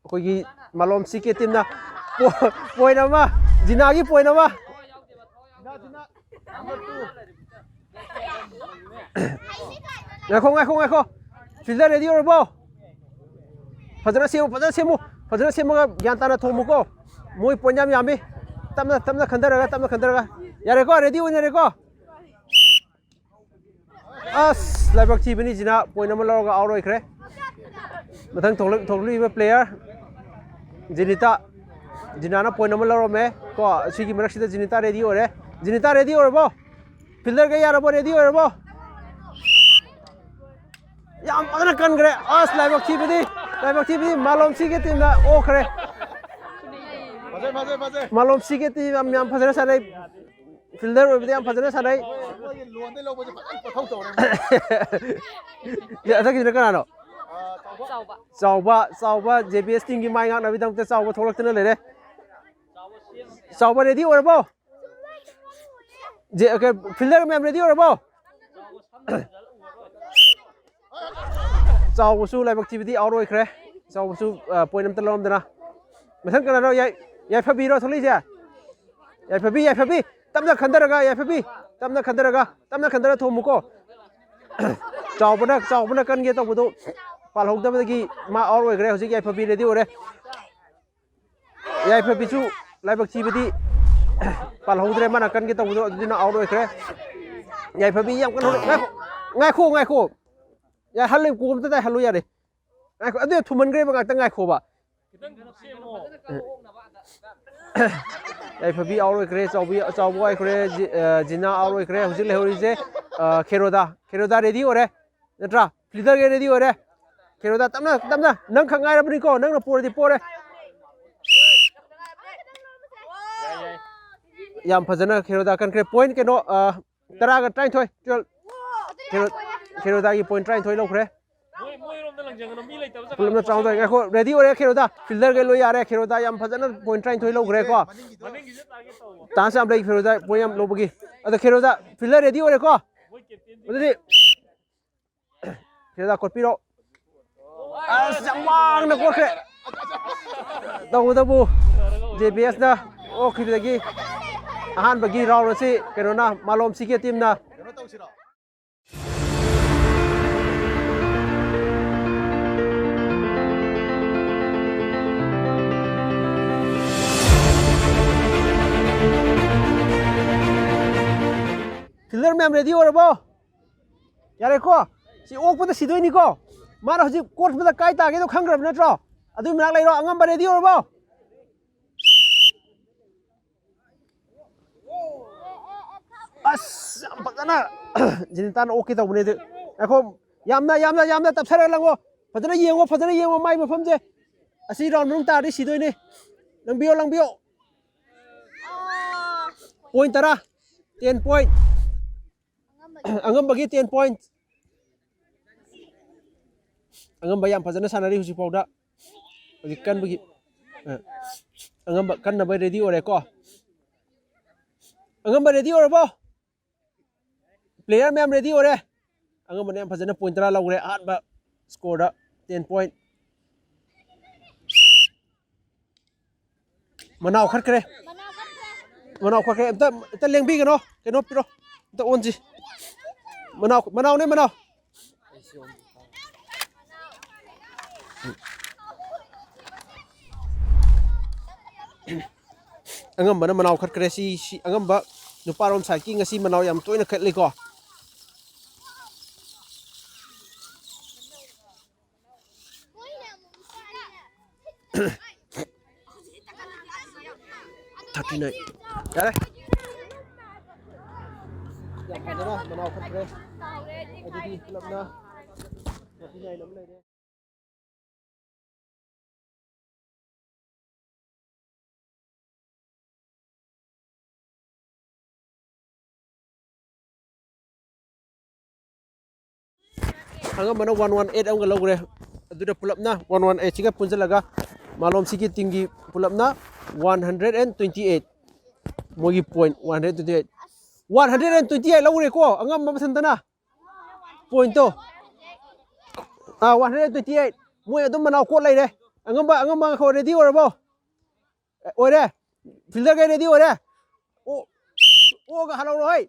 ꯑꯩꯈꯣꯏꯒꯤ ꯃꯥꯂꯣꯝ CK team ꯅ ꯄꯣ-, point ꯑꯃ, ꯖꯤꯅꯥꯒꯤ point ꯑꯃ꯫ ꯉꯥꯏꯈꯣ, ꯉꯥꯏꯈꯣ, ꯉꯥꯏꯈꯣ꯫ Fielder ready ꯑꯣꯏꯔꯕꯣ? ꯐꯖꯅ ꯁꯦꯝꯃꯨ, ꯐꯖꯅ ꯁꯦꯝꯃꯨ꯫ ꯐꯖꯅ ꯁꯦꯝꯃꯒ ꯒ꯭ꯌꯥꯟ ꯇꯥꯅ ꯊꯣꯝꯃꯨꯀꯣ꯫ ꯃꯣꯏ point ꯌꯥꯝ ꯌꯥꯝꯃꯤ꯫ ꯇꯞꯅ ꯇꯞꯅ ꯈꯟꯊꯔꯒ, ꯇꯞꯅ ꯈꯟꯊꯔꯒ꯫ ꯌꯥꯔꯦꯀꯣ, ꯔꯦꯗꯤ ꯑꯣꯏꯅꯔꯦꯀꯣ꯫ ꯑꯁ, ꯂꯥꯏꯕꯛ ꯊꯤꯕꯅꯤ, ꯖꯤꯅꯥ ꯄꯣꯏꯟ ꯑꯃ ꯂꯧꯔꯒ ꯑꯥꯎꯠ ꯑꯣꯏꯈ꯭ꯔꯦ꯫ ꯃꯊꯪ ꯊꯣꯛꯂꯛ- ꯊꯣꯛꯂꯛꯂꯤꯕ ꯄ꯭ꯂꯦꯌꯔ ꯖꯤꯅꯤꯇꯥ꯫ ꯖꯤꯅꯥꯅ ꯄꯣꯏꯟ ꯑꯃ ꯂꯧꯔꯝꯃꯦ꯫ ꯀꯣ, ꯁꯤꯒꯤ ꯃꯔꯛꯁꯤꯗ ꯖꯤꯅꯤꯇꯥ ꯔꯦꯗꯤ ꯑꯣꯏꯔꯦ꯫ ꯖꯤꯅꯤꯇꯥ ꯔꯦꯗꯤ ꯑꯣꯏꯔꯕꯣ? ꯐꯤꯜꯗꯔꯒ ꯌꯥꯔꯕꯣ? ꯔꯦꯗꯤ ꯑꯣꯏꯔꯕꯣ? ꯌꯥꯝ ꯐꯖꯅ ꯀꯟꯈ꯭ꯔꯦ꯫ ꯑꯁ, ꯂꯥꯏꯕꯛ ꯊꯤꯕꯗꯤ, ꯂꯥꯏꯕꯛ ꯊꯤꯕꯗꯤ ꯃꯥꯂꯣꯝ ꯁꯤꯒꯤ ꯇꯤꯝꯅ ꯑꯣꯛꯈ꯭ꯔꯦ꯫ ꯐꯖꯩ, ꯐꯖꯩ, ꯐꯖꯩ꯫ ꯃꯥꯂꯣꯝ ꯁꯤꯒꯤ ꯇꯤꯝ ꯌꯥꯝ, ꯌꯥꯝ ꯐꯖꯅ ꯁꯥꯟꯅꯩ꯫ ꯐꯤꯜꯗꯔ ꯑꯣꯏꯕꯗꯤ ꯌꯥꯝ ꯐꯖꯅ ꯁꯥꯟꯅꯩ꯫ ꯃꯣꯏꯒꯤ ꯂꯣꯟꯗꯩ ꯂꯧꯕꯁꯦ ꯐꯖꯅ ꯄꯣꯊꯧ ꯇꯧꯔꯦ꯫ ꯁꯤ ꯃꯊꯛꯀꯤꯁꯤꯅ ꯀꯅꯥꯅꯣ? ꯑꯥ, ꯆꯥꯎꯕ꯫ ꯆꯥꯎꯕ꯫ ꯆꯥꯎꯕ, ꯆꯥꯎꯕ, ꯖꯦ ꯕꯤ ꯑꯦꯁ ꯇꯤꯝꯒꯤ ꯃꯥꯏ ꯉꯥꯛꯅꯕꯒꯤꯗꯃꯛꯇ ꯆꯥꯎꯕ ꯊꯣꯛꯂꯛꯇꯨꯅ ꯂꯩꯔꯦ꯫ ꯆꯥꯎꯕ ꯔꯦꯗꯤ ꯑꯣꯏꯔꯕꯣ? ꯖꯦ-, ꯀꯩ, ꯐꯤꯜꯗꯔ ꯃꯌꯥꯝ ꯔꯦꯗꯤ ꯑꯣꯏꯔꯕꯣ? ꯆꯥꯎꯕꯁꯨ ꯂꯥꯏꯕꯛ ꯊꯤꯕꯗꯤ ꯑꯥꯎꯠ ꯑꯣꯏꯈ꯭ꯔꯦ꯫ ꯆꯥꯎꯕꯁꯨ, ꯑ, ꯄꯣꯏꯟ ꯑꯝꯇ ꯂꯧꯔꯝꯗꯅ꯫ ꯃꯊꯪ ꯀꯅꯥꯅꯣ? ꯌꯥꯏ-, ꯌꯥꯏꯐꯕꯤꯔꯣ ꯊꯣꯛꯂꯛꯏꯁꯦ? ꯌꯥꯏꯐꯕꯤ, ꯌꯥꯏꯐꯕꯤ, ꯇꯞꯅ ꯈꯟꯊꯔꯒ, ꯌꯥꯏꯐꯕꯤ, ꯇꯞꯅ ꯈꯟꯊꯔꯒ, ꯇꯞꯅ ꯈꯟꯊꯔ ꯊꯣꯝꯃꯨꯀꯣ꯫ ꯆꯥꯎꯕꯅ, ꯆꯥꯎꯕꯅ ꯀꯟꯒꯦ ꯇꯧꯕꯗꯨ ꯄꯥꯜꯍꯧꯗꯕꯗꯒꯤ ꯃꯥ ꯑꯥꯎꯠ ꯑꯣꯏꯈ꯭ꯔꯦ꯫ ꯍꯧꯖꯤꯛ ꯌꯥꯏꯐꯕꯤ ꯔꯦꯗꯤ ꯑꯣꯏꯔꯦ꯫ ꯌꯥꯏꯐꯕꯤꯁꯨ ꯂꯥꯏꯕꯛ ꯊꯤꯕꯗꯤ ꯄꯥꯜꯍꯧꯗ꯭ꯔꯦ, ꯃꯥꯅ ꯀꯟꯒꯦ ꯇꯧꯕꯗꯣ ꯑꯗꯨꯗꯨꯅ ꯑꯥꯎꯠ ꯑꯣꯏꯈ꯭ꯔꯦ꯫ ꯌꯥꯏꯐꯕꯤ ꯌꯥꯝ ꯀꯟꯅ ꯍꯣꯠꯅ-, ꯉꯥꯏꯈꯣ, ꯉꯥꯏꯈꯣ, ꯉꯥꯏꯈꯣ꯫ ꯌꯥꯏ, ꯍꯜꯂꯨ, ꯀꯣꯛ ꯑꯝꯇ ꯇꯥꯏꯍꯜꯂꯨ ꯌꯥꯔꯦ꯫ ꯉꯥꯏꯈꯣ, ꯑꯗꯨ ꯊꯨꯃꯟꯈ꯭ꯔꯦꯕ, ꯉꯥꯛꯇꯪ ꯉꯥꯏꯈꯣꯕ꯫ ꯈꯤꯇꯪ ꯁꯦꯝꯃꯣ꯫ ꯌꯥꯏꯐꯕꯤ ꯑꯥꯎꯠ ꯑꯣꯏꯈ꯭ꯔꯦ, ꯆꯥꯎꯕꯤ, ꯆꯥꯎꯕ ꯑꯥꯎꯠ ꯑꯣꯏꯈ꯭ꯔꯦ, ꯖꯤ-, ꯑ, ꯖꯤꯅꯥ ꯑꯥꯎꯠ ꯑꯣꯏꯈ꯭ꯔꯦ꯫ ꯍꯧꯖꯤꯛ ꯂꯩꯍꯧꯔꯤꯁꯦ, ꯑ, ꯈꯦꯔꯣꯗꯥ꯫ ꯈꯦꯔꯣꯗꯥ ꯔꯦꯗꯤ ꯑꯣꯏꯔꯦ, ꯅꯠꯇ꯭ꯔꯥ? ꯐꯤꯜꯗꯔꯒꯤ ꯔꯦꯗꯤ ꯑꯣꯏꯔꯦ꯫ ꯈꯦꯔꯣꯗꯥ ꯇꯞꯅ, ꯇꯞꯅ, ꯅꯪ ꯈꯛ ꯉꯥꯏꯔꯕꯅꯤꯀꯣ, ꯅꯪꯅ ꯄꯣꯔꯗꯤ ꯄꯣꯔꯦ꯫ ꯌꯥꯝ ꯐꯖꯅ ꯈꯦꯔꯣꯗꯥ ꯀꯟꯈ꯭ꯔꯦ꯫ ꯄꯣꯏꯟ ꯀꯩꯅꯣ, ꯑ, ꯇꯔꯥꯒ ꯇꯔꯥꯅꯤꯊꯣꯏ, ꯇꯨꯌꯦꯜꯞ꯫ ꯈꯦꯔꯣ-, ꯈꯦꯔꯣꯗꯥꯒꯤ ꯄꯣꯏꯟ ꯇꯔꯥꯅꯤꯊꯣꯏ ꯂꯧꯈ꯭ꯔꯦ꯫ ꯃꯣꯏ, ꯃꯣꯏꯔꯣꯝꯗ ꯂꯪꯖꯪꯒꯅꯨ, ꯃꯤ ꯂꯩꯇꯕ ꯖꯒꯥꯗ ꯄꯨꯂꯞꯅ ꯆꯥꯎꯅ ꯇꯧꯔꯦ꯫ ꯉꯥꯏꯈꯣ, ꯔꯦꯗꯤ ꯑꯣꯏꯔꯦ ꯈꯦꯔꯣꯗꯥ꯫ ꯐꯤꯜꯗꯔꯒꯩ ꯂꯣꯏ ꯌꯥꯔꯦ꯫ ꯈꯦꯔꯣꯗꯥ ꯌꯥꯝ ꯐꯖꯅ ꯄꯣꯏꯟ ꯇꯔꯥꯅꯤꯊꯣꯏ ꯂꯧꯈ꯭ꯔꯦꯀꯣ꯫ ꯃꯅꯤꯡꯒꯤꯁꯦ ꯇꯥꯒꯦ ꯇꯧꯕ꯫ ꯆꯥꯟꯁ ꯌꯥꯝ ꯂꯩ ꯈꯦꯔꯣꯗꯥ ꯄꯣꯏꯟ ꯌꯥꯝ ꯂꯧꯕꯒꯤ꯫ ꯑꯗꯣ ꯈꯦꯔꯣꯗꯥ, ꯐꯤꯜꯗꯔ ꯔꯦꯗꯤ ꯑꯣꯏꯔꯦꯀꯣ? ꯃꯣꯏ ꯀꯦꯞꯇꯦꯟꯁꯦ꯫ ꯑꯗꯨꯗꯤ ꯈꯦꯔꯣꯗꯥ ꯀꯣꯠꯄꯤꯔꯣ꯫ ꯑꯁ, ꯌꯥꯝ ꯋꯥꯡꯅ ꯀꯣꯠꯈ꯭ꯔꯦ꯫ ꯇꯧꯕꯇꯕꯨ ꯖꯦ ꯕꯤ ꯑꯦꯁꯅ ꯑꯣꯛꯈꯤꯕꯗꯒꯤ ꯑꯍꯥꯟꯕꯒꯤ ꯔꯥꯎꯟ ꯑꯁꯤ ꯀꯩꯅꯣꯅ, ꯃꯥꯂꯣꯝ ꯁꯤꯒꯦ ꯇꯤꯝꯅ꯫ ꯃꯌꯥꯝ ꯔꯦꯗꯤ ꯑꯣꯏꯔꯕꯣ? ꯌꯥꯔꯦꯀꯣ? ꯁꯤ ꯑꯣꯛꯄꯗ ꯁꯤꯗꯣꯏꯅꯤꯀꯣ꯫ ꯃꯥꯅ ꯍꯧꯖꯤꯛ ꯀꯣꯠꯄꯗ ꯀꯥꯏ ꯇꯥꯒꯦꯗꯣ ꯈꯪꯈ꯭ꯔꯕ ꯅꯠꯇ꯭ꯔꯣ? ꯑꯗꯨꯒꯤ ꯃꯅꯥꯛ ꯂꯩꯔꯣ꯫ ꯑꯉꯝꯕ ꯔꯦꯗꯤ ꯑꯣꯏꯔꯕꯣ? ꯑꯁ, ꯌꯥꯝ ꯐꯖꯅ ꯖꯤꯅꯤꯇꯥꯅ ꯑꯣꯛꯀꯦ ꯇꯧꯕꯅꯦ ꯑꯗꯨ꯫ ꯉꯥꯏꯈꯣ, ꯌꯥꯝꯅ, ꯌꯥꯝꯅ, ꯌꯥꯝꯅ ꯇꯞꯊꯔꯒ ꯂꯪꯉꯣ꯫ ꯐꯖꯅ ꯌꯦꯡꯉꯣ, ꯐꯖꯅ ꯌꯦꯡꯉꯣ ꯃꯥꯏ ꯃꯐꯝꯁꯦ꯫ ꯑꯁꯤ ꯔꯥꯎꯟ ꯃꯅꯨꯡ ꯇꯥꯔꯗꯤ ꯁꯤꯗꯣꯏꯅꯦ꯫ ꯂꯪꯕꯤꯌꯣ, ꯂꯪꯕꯤꯌꯣ꯫ ꯄꯣꯏꯟ ꯇꯔꯥ꯫ Ten point. ꯑꯉꯝꯕꯒꯤ ꯇꯦꯟ ꯄꯣꯏꯟ꯫ ꯑꯉꯝꯕ ꯌꯥꯝ ꯐꯖꯅ ꯁꯥꯟꯅꯔꯤ ꯍꯧꯖꯤꯛꯐꯥꯎꯗ꯫ ꯍꯧꯖꯤꯛ ꯀꯟꯕꯒꯤ, ꯑ, ꯑꯉꯝꯕ ꯀꯟꯅꯕ ꯔꯦꯗꯤ ꯑꯣꯏꯔꯦꯀꯣ꯫ ꯑꯉꯝꯕ ꯔꯦꯗꯤ ꯑꯣꯏꯔꯕꯣ? ꯄ꯭ꯂꯦꯌꯔ ꯃꯌꯥꯝ ꯔꯦꯗꯤ ꯑꯣꯏꯔꯦ꯫ ꯑꯉꯝꯕꯅ ꯌꯥꯝ ꯐꯖꯅ ꯄꯣꯏꯟ ꯇꯔꯥ ꯂꯧꯈ꯭ꯔꯦ ꯑꯍꯥꯟꯕ ꯁ꯭ꯀꯣꯔꯗ꯫ Ten point. ꯃꯅꯥꯎ ꯈꯠꯈ꯭ꯔꯦ꯫ ꯃꯅꯥꯎ ꯈꯠꯈ꯭ꯔꯦ꯫ ꯑꯝꯇ, ꯑꯝꯇ ꯂꯦꯡꯕꯤꯒꯅꯣ꯫ ꯀꯩꯅꯣ ꯄꯤꯔꯣ꯫ ꯑꯝꯇ ꯑꯣꯟꯁꯤ꯫ ꯃꯅꯥꯎ, ꯃꯅꯥꯎꯅꯦ, ꯃꯅꯥꯎ꯫ ꯑꯉꯝꯕꯅ ꯃꯅꯥꯎ ꯈꯠꯈ꯭ꯔꯦ꯫ ꯁꯤ, ꯁꯤ ꯑꯉꯝꯕ ꯅꯨꯄꯥꯔꯣꯝ ꯁꯥꯏꯠꯀꯤ ꯉꯁꯤ ꯃꯅꯥꯎ ꯌꯥꯝ ꯇꯣꯏꯅ ꯈꯠꯂꯤꯀꯣ꯫ Thirty nine. ꯌꯥꯔꯦ꯫ ꯌꯥꯝ ꯐꯖꯅ ꯃꯅꯥꯎ ꯈꯠꯈ꯭ꯔꯦ꯫ ꯑꯗꯨꯗꯤ ꯄꯨꯂꯞꯅ ꯊꯥꯔꯇꯤ ꯅꯥꯏꯟ ꯑꯃ ꯂꯩꯔꯦ꯫ ꯑꯉꯝꯕꯅ ꯋꯥꯟ ꯋꯥꯟ ꯑꯩꯠ ꯑꯃꯒ ꯂꯧꯈ꯭ꯔꯦ꯫ ꯑꯗꯨꯗ ꯄꯨꯂꯞꯅ ꯋꯥꯟ ꯋꯥꯟ ꯑꯩꯠꯁꯤꯒ ꯄꯨꯟꯁꯤꯜꯂꯒ ꯃꯥꯂꯣꯝꯁꯤꯒꯤ ꯇꯤꯝꯒꯤ ꯄꯨꯂꯞꯅ one hundred and twenty eight. ꯃꯣꯏꯒꯤ point one hundred twenty eight. One hundred and twenty eight ꯂꯧꯔꯦꯀꯣ ꯑꯉꯝꯕ ꯃꯊꯟꯇꯅ꯫ ꯄꯣꯏꯟꯠꯇꯣ꯫ Ah, one hundred twenty eight. ꯃꯣꯏ ꯑꯗꯨꯝ ꯃꯅꯥꯎ ꯀꯣꯠ ꯂꯩꯔꯦ꯫ ꯑꯉꯝꯕ, ꯑꯉꯝꯕ ꯉꯥꯏꯈꯣ, ꯔꯦꯗꯤ ꯑꯣꯏꯔꯕꯣ? ꯑꯦ, ꯑꯣꯏꯔꯦ꯫ ꯐꯤꯜꯗꯔꯈꯩ ꯔꯦꯗꯤ ꯑꯣꯏꯔꯦ꯫ ꯑꯣ, ꯑꯣꯒ ꯍꯜꯍꯧꯔꯣ ꯍꯩ꯫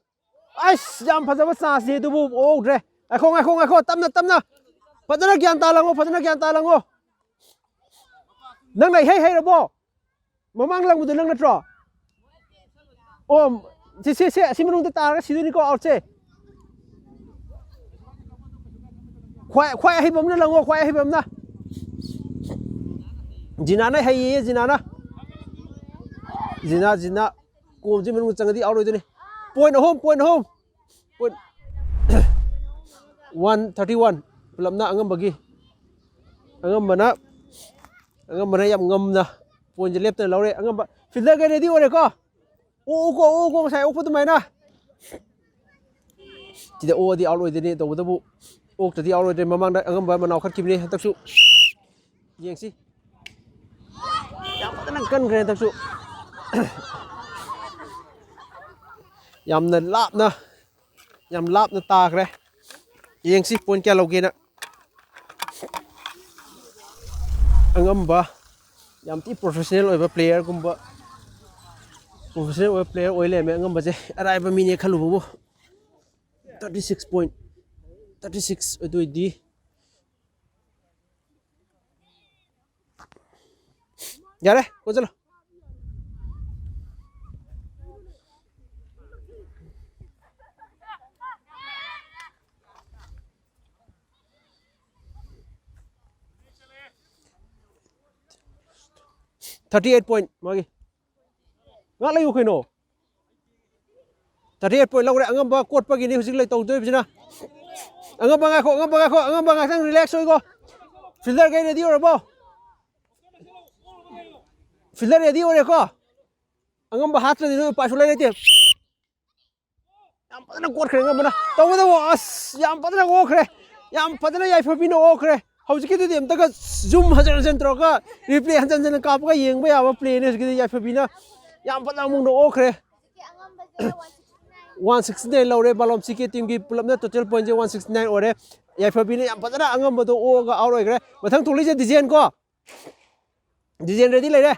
ꯑꯁ, ꯌꯥꯝ ꯐꯖꯕ ꯆꯥꯟꯁꯅꯤ ꯑꯗꯨꯕꯨ ꯑꯣꯛꯗ꯭ꯔꯦ꯫ ꯉꯥꯏꯈꯣ, ꯉꯥꯏꯈꯣ, ꯉꯥꯏꯈꯣ, ꯇꯞꯅ, ꯇꯞꯅ꯫ ꯐꯖꯅ ꯒ꯭ꯌꯥꯟ ꯇꯥ ꯂꯪꯉꯣ, ꯐꯖꯅ ꯒ꯭ꯌꯥꯟ ꯇꯥ ꯂꯪꯉꯣ꯫ ꯅꯪꯅ ꯏꯍꯩ ꯍꯩꯔꯕꯣ? ꯃꯃꯥꯡ ꯂꯪꯕꯗꯣ ꯅꯪ ꯅꯠꯇ꯭ꯔꯣ? ꯑꯣ, ꯁꯦ, ꯁꯦ, ꯁꯦ, ꯑꯁꯤ ꯃꯅꯨꯡꯗ ꯇꯥꯔꯒ ꯁꯤꯗꯣꯏꯅꯤꯀꯣ, ꯑꯥꯎꯠꯁꯦ꯫ ꯈ꯭ꯋꯥꯏ, ꯈ꯭ꯋꯥꯏ ꯑꯍꯩꯕ ꯑꯃꯅ ꯂꯪꯉꯣ, ꯈ꯭ꯋꯥꯏ ꯑꯍꯩꯕ ꯑꯃꯅ꯫ ꯖꯤꯅꯥꯅ ꯍꯩꯌꯦ, ꯖꯤꯅꯥꯅ꯫ ꯖꯤꯅꯥ, ꯖꯤꯅꯥ꯫ ꯀꯣꯝꯁꯤ ꯃꯅꯨꯡꯗ ꯆꯪꯉꯗꯤ ꯑꯥꯎꯠ ꯑꯣꯏꯗꯣꯏꯅꯤ꯫ ꯄꯣꯏꯟ ꯑꯍꯨꯝ, ꯄꯣꯏꯟ ꯑꯍꯨꯝ꯫ ꯄꯣꯏꯟ꯫ One thirty one. ꯄꯨꯂꯞꯅ ꯑꯉꯝꯕꯒꯤ꯫ ꯑꯉꯝꯕꯅ, ꯑꯉꯝꯕꯅ ꯌꯥꯝ ꯉꯝꯅ ꯄꯣꯏꯟꯁꯦ ꯂꯦꯞꯇꯅ ꯂꯧꯔꯦ꯫ ꯑꯉꯝꯕ ꯐꯤꯜꯗꯔꯒ ꯔꯦꯗꯤ ꯑꯣꯏꯔꯦꯀꯣ? ꯑꯣ, ꯑꯣ, ꯀꯣ, ꯑꯣ, ꯀꯣ, ꯉꯁꯥꯏ ꯑꯣꯛꯄ ꯑꯗꯨꯃꯥꯏꯅ꯫ ꯁꯤꯗ ꯑꯣꯛꯑꯗꯤ ꯑꯥꯎꯠ ꯑꯣꯏꯗꯣꯏꯅꯤ, ꯇꯧꯕꯇꯕꯨ ꯑꯣꯛꯇ꯭ꯔꯗꯤ ꯑꯥꯎꯠ ꯑꯣꯏꯗ꯭ꯔꯦ꯫ ꯃꯃꯥꯡꯗ ꯑꯉꯝꯕ ꯑꯃ ꯂꯥꯎꯈꯠꯈꯤꯕꯅꯤ, ꯍꯟꯗꯛꯁꯨ ꯌꯦꯡꯁꯤ꯫ ꯌꯥꯝ ꯐꯖꯅ ꯀꯟꯈ꯭ꯔꯦ ꯍꯟꯗꯛꯁꯨ꯫ ꯌꯥꯝꯅ ꯂꯥꯞꯅ, ꯌꯥꯝ ꯂꯥꯞꯅ ꯇꯥꯈ꯭ꯔꯦ꯫ ꯌꯦꯡꯁꯤ ꯄꯣꯏꯟ ꯀꯌꯥ ꯂꯧꯒꯦꯅ꯫ ꯑꯉꯝꯕ, ꯌꯥꯝ ꯊꯤ ꯄ꯭ꯔꯣꯐꯦꯁꯅꯦꯜ ꯑꯣꯏꯕ ꯄ꯭ꯂꯦꯌꯔꯒꯨꯝꯕ, ꯄ꯭ꯔꯣꯐꯦꯁꯅꯦꯜ ꯑꯣꯏꯕ ꯄ꯭ꯂꯦꯌꯔ ꯑꯣꯏ ꯂꯩꯔꯝꯃꯦ ꯑꯉꯝꯕꯁꯦ꯫ ꯑꯔꯥꯏꯕ ꯃꯤꯅꯦ ꯈꯜꯂꯨꯕꯕꯨ꯫ Thirty six point, thirty six ꯑꯗꯨ ꯑꯣꯏꯗꯤ꯫ ꯌꯥꯔꯦ, ꯀꯣꯟ ꯆꯠꯂꯣ꯫ ꯊꯥꯔꯇꯤ ꯑꯩꯠ ꯄꯣꯏꯟ ꯃꯥꯒꯤ꯫ ꯉꯥꯛ ꯂꯩꯌꯨ ꯀꯩꯅꯣ꯫ ꯊꯥꯔꯇꯤ ꯑꯩꯠ ꯄꯣꯏꯟ ꯂꯧꯔꯦ꯫ ꯑꯉꯝꯕ ꯀꯣꯠꯄꯒꯤꯅꯤ ꯍꯧꯖꯤꯛ ꯂꯩ ꯇꯧꯗꯣꯏꯕꯁꯤꯅ꯫ ꯑꯉꯝꯕ ꯉꯥꯏꯈꯣ, ꯑꯉꯝꯕ ꯉꯥꯏꯈꯣ, ꯑꯉꯝꯕ ꯉꯥꯛꯇꯪ ꯔꯤꯂꯦꯛꯁ ꯑꯣꯏꯀꯣ꯫ ꯐꯤꯜꯗꯔ ꯀꯩ ꯔꯦꯗꯤ ꯑꯣꯏꯔꯕꯣ? ꯐꯤꯜꯗꯔ ꯔꯦꯗꯤ ꯑꯣꯏꯔꯦꯀꯣ? ꯑꯉꯝꯕ ꯍꯥꯠꯇ꯭ꯔꯗꯤ ꯅꯣꯏ ꯎꯄꯥꯏ ꯁꯨꯡꯂꯩ ꯂꯩꯇꯦ꯫ ꯌꯥꯝ ꯐꯖꯅ ꯀꯣꯠꯈ꯭ꯔꯦ ꯑꯉꯝꯕꯅ꯫ ꯇꯧꯕꯇꯕꯨ ꯑꯁ ꯌꯥꯝ ꯐꯖꯅ ꯑꯣꯛꯈ꯭ꯔꯦ꯫ ꯌꯥꯝ ꯐꯖꯅ ꯌꯥꯏꯐꯕꯤꯅ ꯑꯣꯛꯈ꯭ꯔꯦ꯫ ꯍꯧꯖꯤꯛꯀꯤꯗꯨꯗꯤ ꯑꯝꯇꯒ ꯖꯨꯝ ꯍꯟꯖꯟ ꯍꯟꯖꯟ ꯇꯧꯔꯒ ꯔꯤꯄ꯭ꯂꯦ ꯍꯟꯖꯟ ꯍꯟꯖꯟ ꯀꯥꯞꯄꯒ ꯌꯦꯡꯕ ꯌꯥꯕ ꯄ꯭ꯂꯦꯅꯤ꯫ ꯍꯧꯖꯤꯛꯀꯤꯗꯤ ꯌꯥꯏꯐꯕꯤꯅ ꯌꯥꯝ ꯐꯖꯅ ꯑꯃꯨꯛꯅ ꯑꯣꯛꯈ꯭ꯔꯦ꯫ ꯋꯥꯟ ꯁꯤꯛꯁꯇꯤ ꯅꯥꯏꯟ ꯂꯧꯔꯦ꯫ ꯕꯥꯂꯣꯝ ꯁꯤ ꯀꯦ ꯇꯤꯝꯒꯤ ꯄꯨꯂꯞꯅ ꯇꯣꯇꯦꯜ ꯄꯣꯏꯟꯁꯦ ꯋꯥꯟ ꯁꯤꯛꯁꯇꯤ ꯅꯥꯏꯟ ꯑꯣꯏꯔꯦ꯫ ꯌꯥꯏꯐꯕꯤꯅ ꯌꯥꯝ ꯐꯖꯅ ꯑꯉꯝꯕꯗꯣ ꯑꯣꯛꯑꯒ ꯑꯥꯎꯠ ꯑꯣꯏꯈ꯭ꯔꯦ꯫ ꯃꯊꯪ ꯊꯣꯛꯂꯤꯁꯦ ꯗꯤꯖꯦꯟ ꯀꯣ꯫ ꯗꯤꯖꯦꯟ ꯔꯦꯗꯤ ꯂꯩꯔꯦ꯫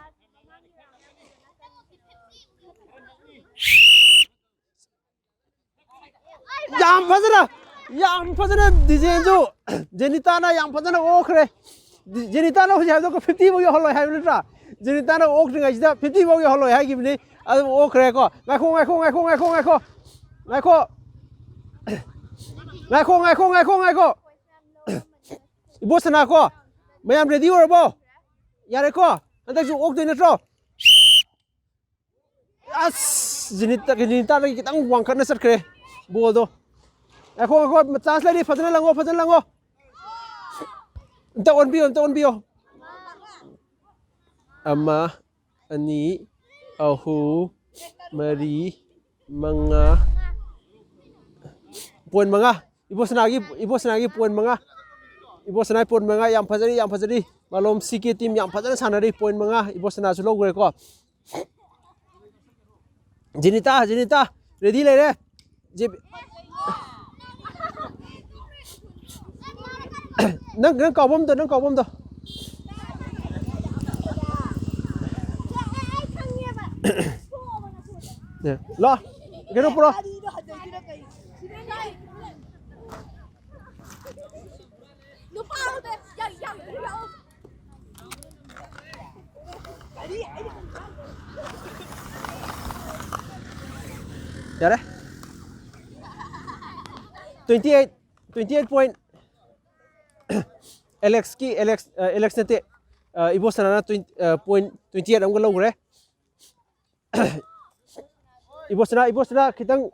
ꯌꯥꯝ ꯐꯖꯅ, ꯌꯥꯝ ꯐꯖꯅ ꯗꯤꯖꯦꯟꯁꯨ, ꯖꯦꯅꯤꯇꯥꯅ ꯌꯥꯝ ꯐꯖꯅ ꯑꯣꯛꯈ꯭ꯔꯦ꯫ ꯖꯦꯅꯤꯇꯥꯅ ꯍꯧꯖꯤꯛ ꯍꯥꯏꯕꯗꯣ ꯐꯤꯐꯇꯤ ꯐꯥꯎ ꯌꯧꯍꯜꯂꯣꯏ ꯍꯥꯏꯕ ꯅꯠꯇ꯭ꯔꯥ? ꯖꯦꯅꯤꯇꯥꯅ ꯑꯣꯛꯇ꯭ꯔꯤꯉꯩꯁꯤꯗ ꯐꯤꯐꯇꯤ ꯐꯥꯎ ꯌꯧꯍꯜꯂꯣꯏ ꯍꯥꯏꯈꯤꯕꯅꯤ꯫ ꯑꯗꯨꯝ ꯑꯣꯛꯈ꯭ꯔꯦꯀꯣ꯫ ꯉꯥꯏꯈꯣ, ꯉꯥꯏꯈꯣ, ꯉꯥꯏꯈꯣ, ꯉꯥꯏꯈꯣ, ꯉꯥꯏꯈꯣ꯫ ꯉꯥꯏꯈꯣ, ꯉꯥꯏꯈꯣ, ꯉꯥꯏꯈꯣ, ꯉꯥꯏꯈꯣ꯫ ꯏꯕꯣꯁꯅꯥ ꯀꯣ, ꯃꯌꯥꯝ ꯔꯦꯗꯤ ꯑꯣꯏꯔꯕꯣ? ꯌꯥꯔꯦꯀꯣ? ꯍꯟꯗꯛꯁꯨ ꯑꯣꯛꯇꯣꯏ ꯅꯠꯇ꯭ꯔꯣ? ꯑꯁ! ꯖꯤꯅꯤꯇꯥ, ꯖꯤꯅꯤꯇꯥꯗꯒꯤ ꯈꯤꯇꯪ ꯋꯥꯡꯈꯠꯅ ꯆꯠꯈ꯭ꯔꯦ ꯕꯣꯜꯗꯣ꯫ ꯉꯥꯏꯈꯣ, ꯉꯥꯏꯈꯣ, ꯆꯥꯟꯁ ꯂꯩꯔꯤ, ꯐꯖꯅ ꯂꯪꯉꯣ, ꯐꯖꯅ ꯂꯪꯉꯣ꯫ ꯑꯝꯇ ꯑꯣꯟꯕꯤꯌꯣ, ꯑꯝꯇ ꯑꯣꯟꯕꯤꯌꯣ꯫ ꯑꯃ, ꯑꯅꯤ, ꯑꯍꯨꯝ, ꯃꯔꯤ, ꯃꯉꯥ꯫ ꯄꯣꯏꯟ ꯃꯉꯥ꯫ ꯏꯕꯣꯁꯅꯥꯒꯤ, ꯏꯕꯣꯁꯅꯥꯒꯤ ꯄꯣꯏꯟ ꯃꯉꯥ꯫ ꯏꯕꯣꯁꯅꯥꯒꯤ ꯄꯣꯏꯟ ꯃꯉꯥ꯫ ꯌꯥꯝ ꯐꯖꯔꯤ, ꯌꯥꯝ ꯐꯖꯔꯤ꯫ ꯃꯥꯂꯣꯝ ꯁꯤ ꯀꯦ ꯇꯤꯝ ꯌꯥꯝ ꯐꯖꯅ ꯁꯥꯟꯅꯔꯤ꯫ ꯄꯣꯏꯟ ꯃꯉꯥ ꯏꯕꯣꯁꯅꯥꯁꯨ ꯂꯧꯈ꯭ꯔꯦꯀꯣ꯫ ꯖꯤꯅꯤꯇꯥ, ꯖꯤꯅꯤꯇꯥ, ꯔꯦꯗꯤ ꯂꯩꯔꯦ꯫ ꯖꯦ-, ꯅꯪ, ꯅꯪ ꯀꯥꯎꯐꯝꯗꯣ, ꯅꯪ ꯀꯥꯎꯐꯝꯗꯣ꯫ ꯂꯥꯛꯑꯣ, ꯀꯩꯅꯣ ꯄꯨꯔꯛꯑꯣ꯫ ꯌꯥꯔꯦ꯫ Twenty eight, twenty eight point꯫ ꯑꯦꯂꯦꯛꯁꯀꯤ, ꯑꯦꯂꯦꯛꯁ, ꯑ, ꯑꯦꯂꯦꯛꯁ ꯅꯠꯇꯦ, ꯑ, ꯏꯕꯣꯁꯅꯥꯅ twenty, uh, point twenty eight ꯑꯃꯒ ꯂꯧꯈ꯭ꯔꯦ꯫ ꯏꯕꯣꯁꯅꯥ, ꯏꯕꯣꯁꯅꯥ ꯈꯤꯇꯪ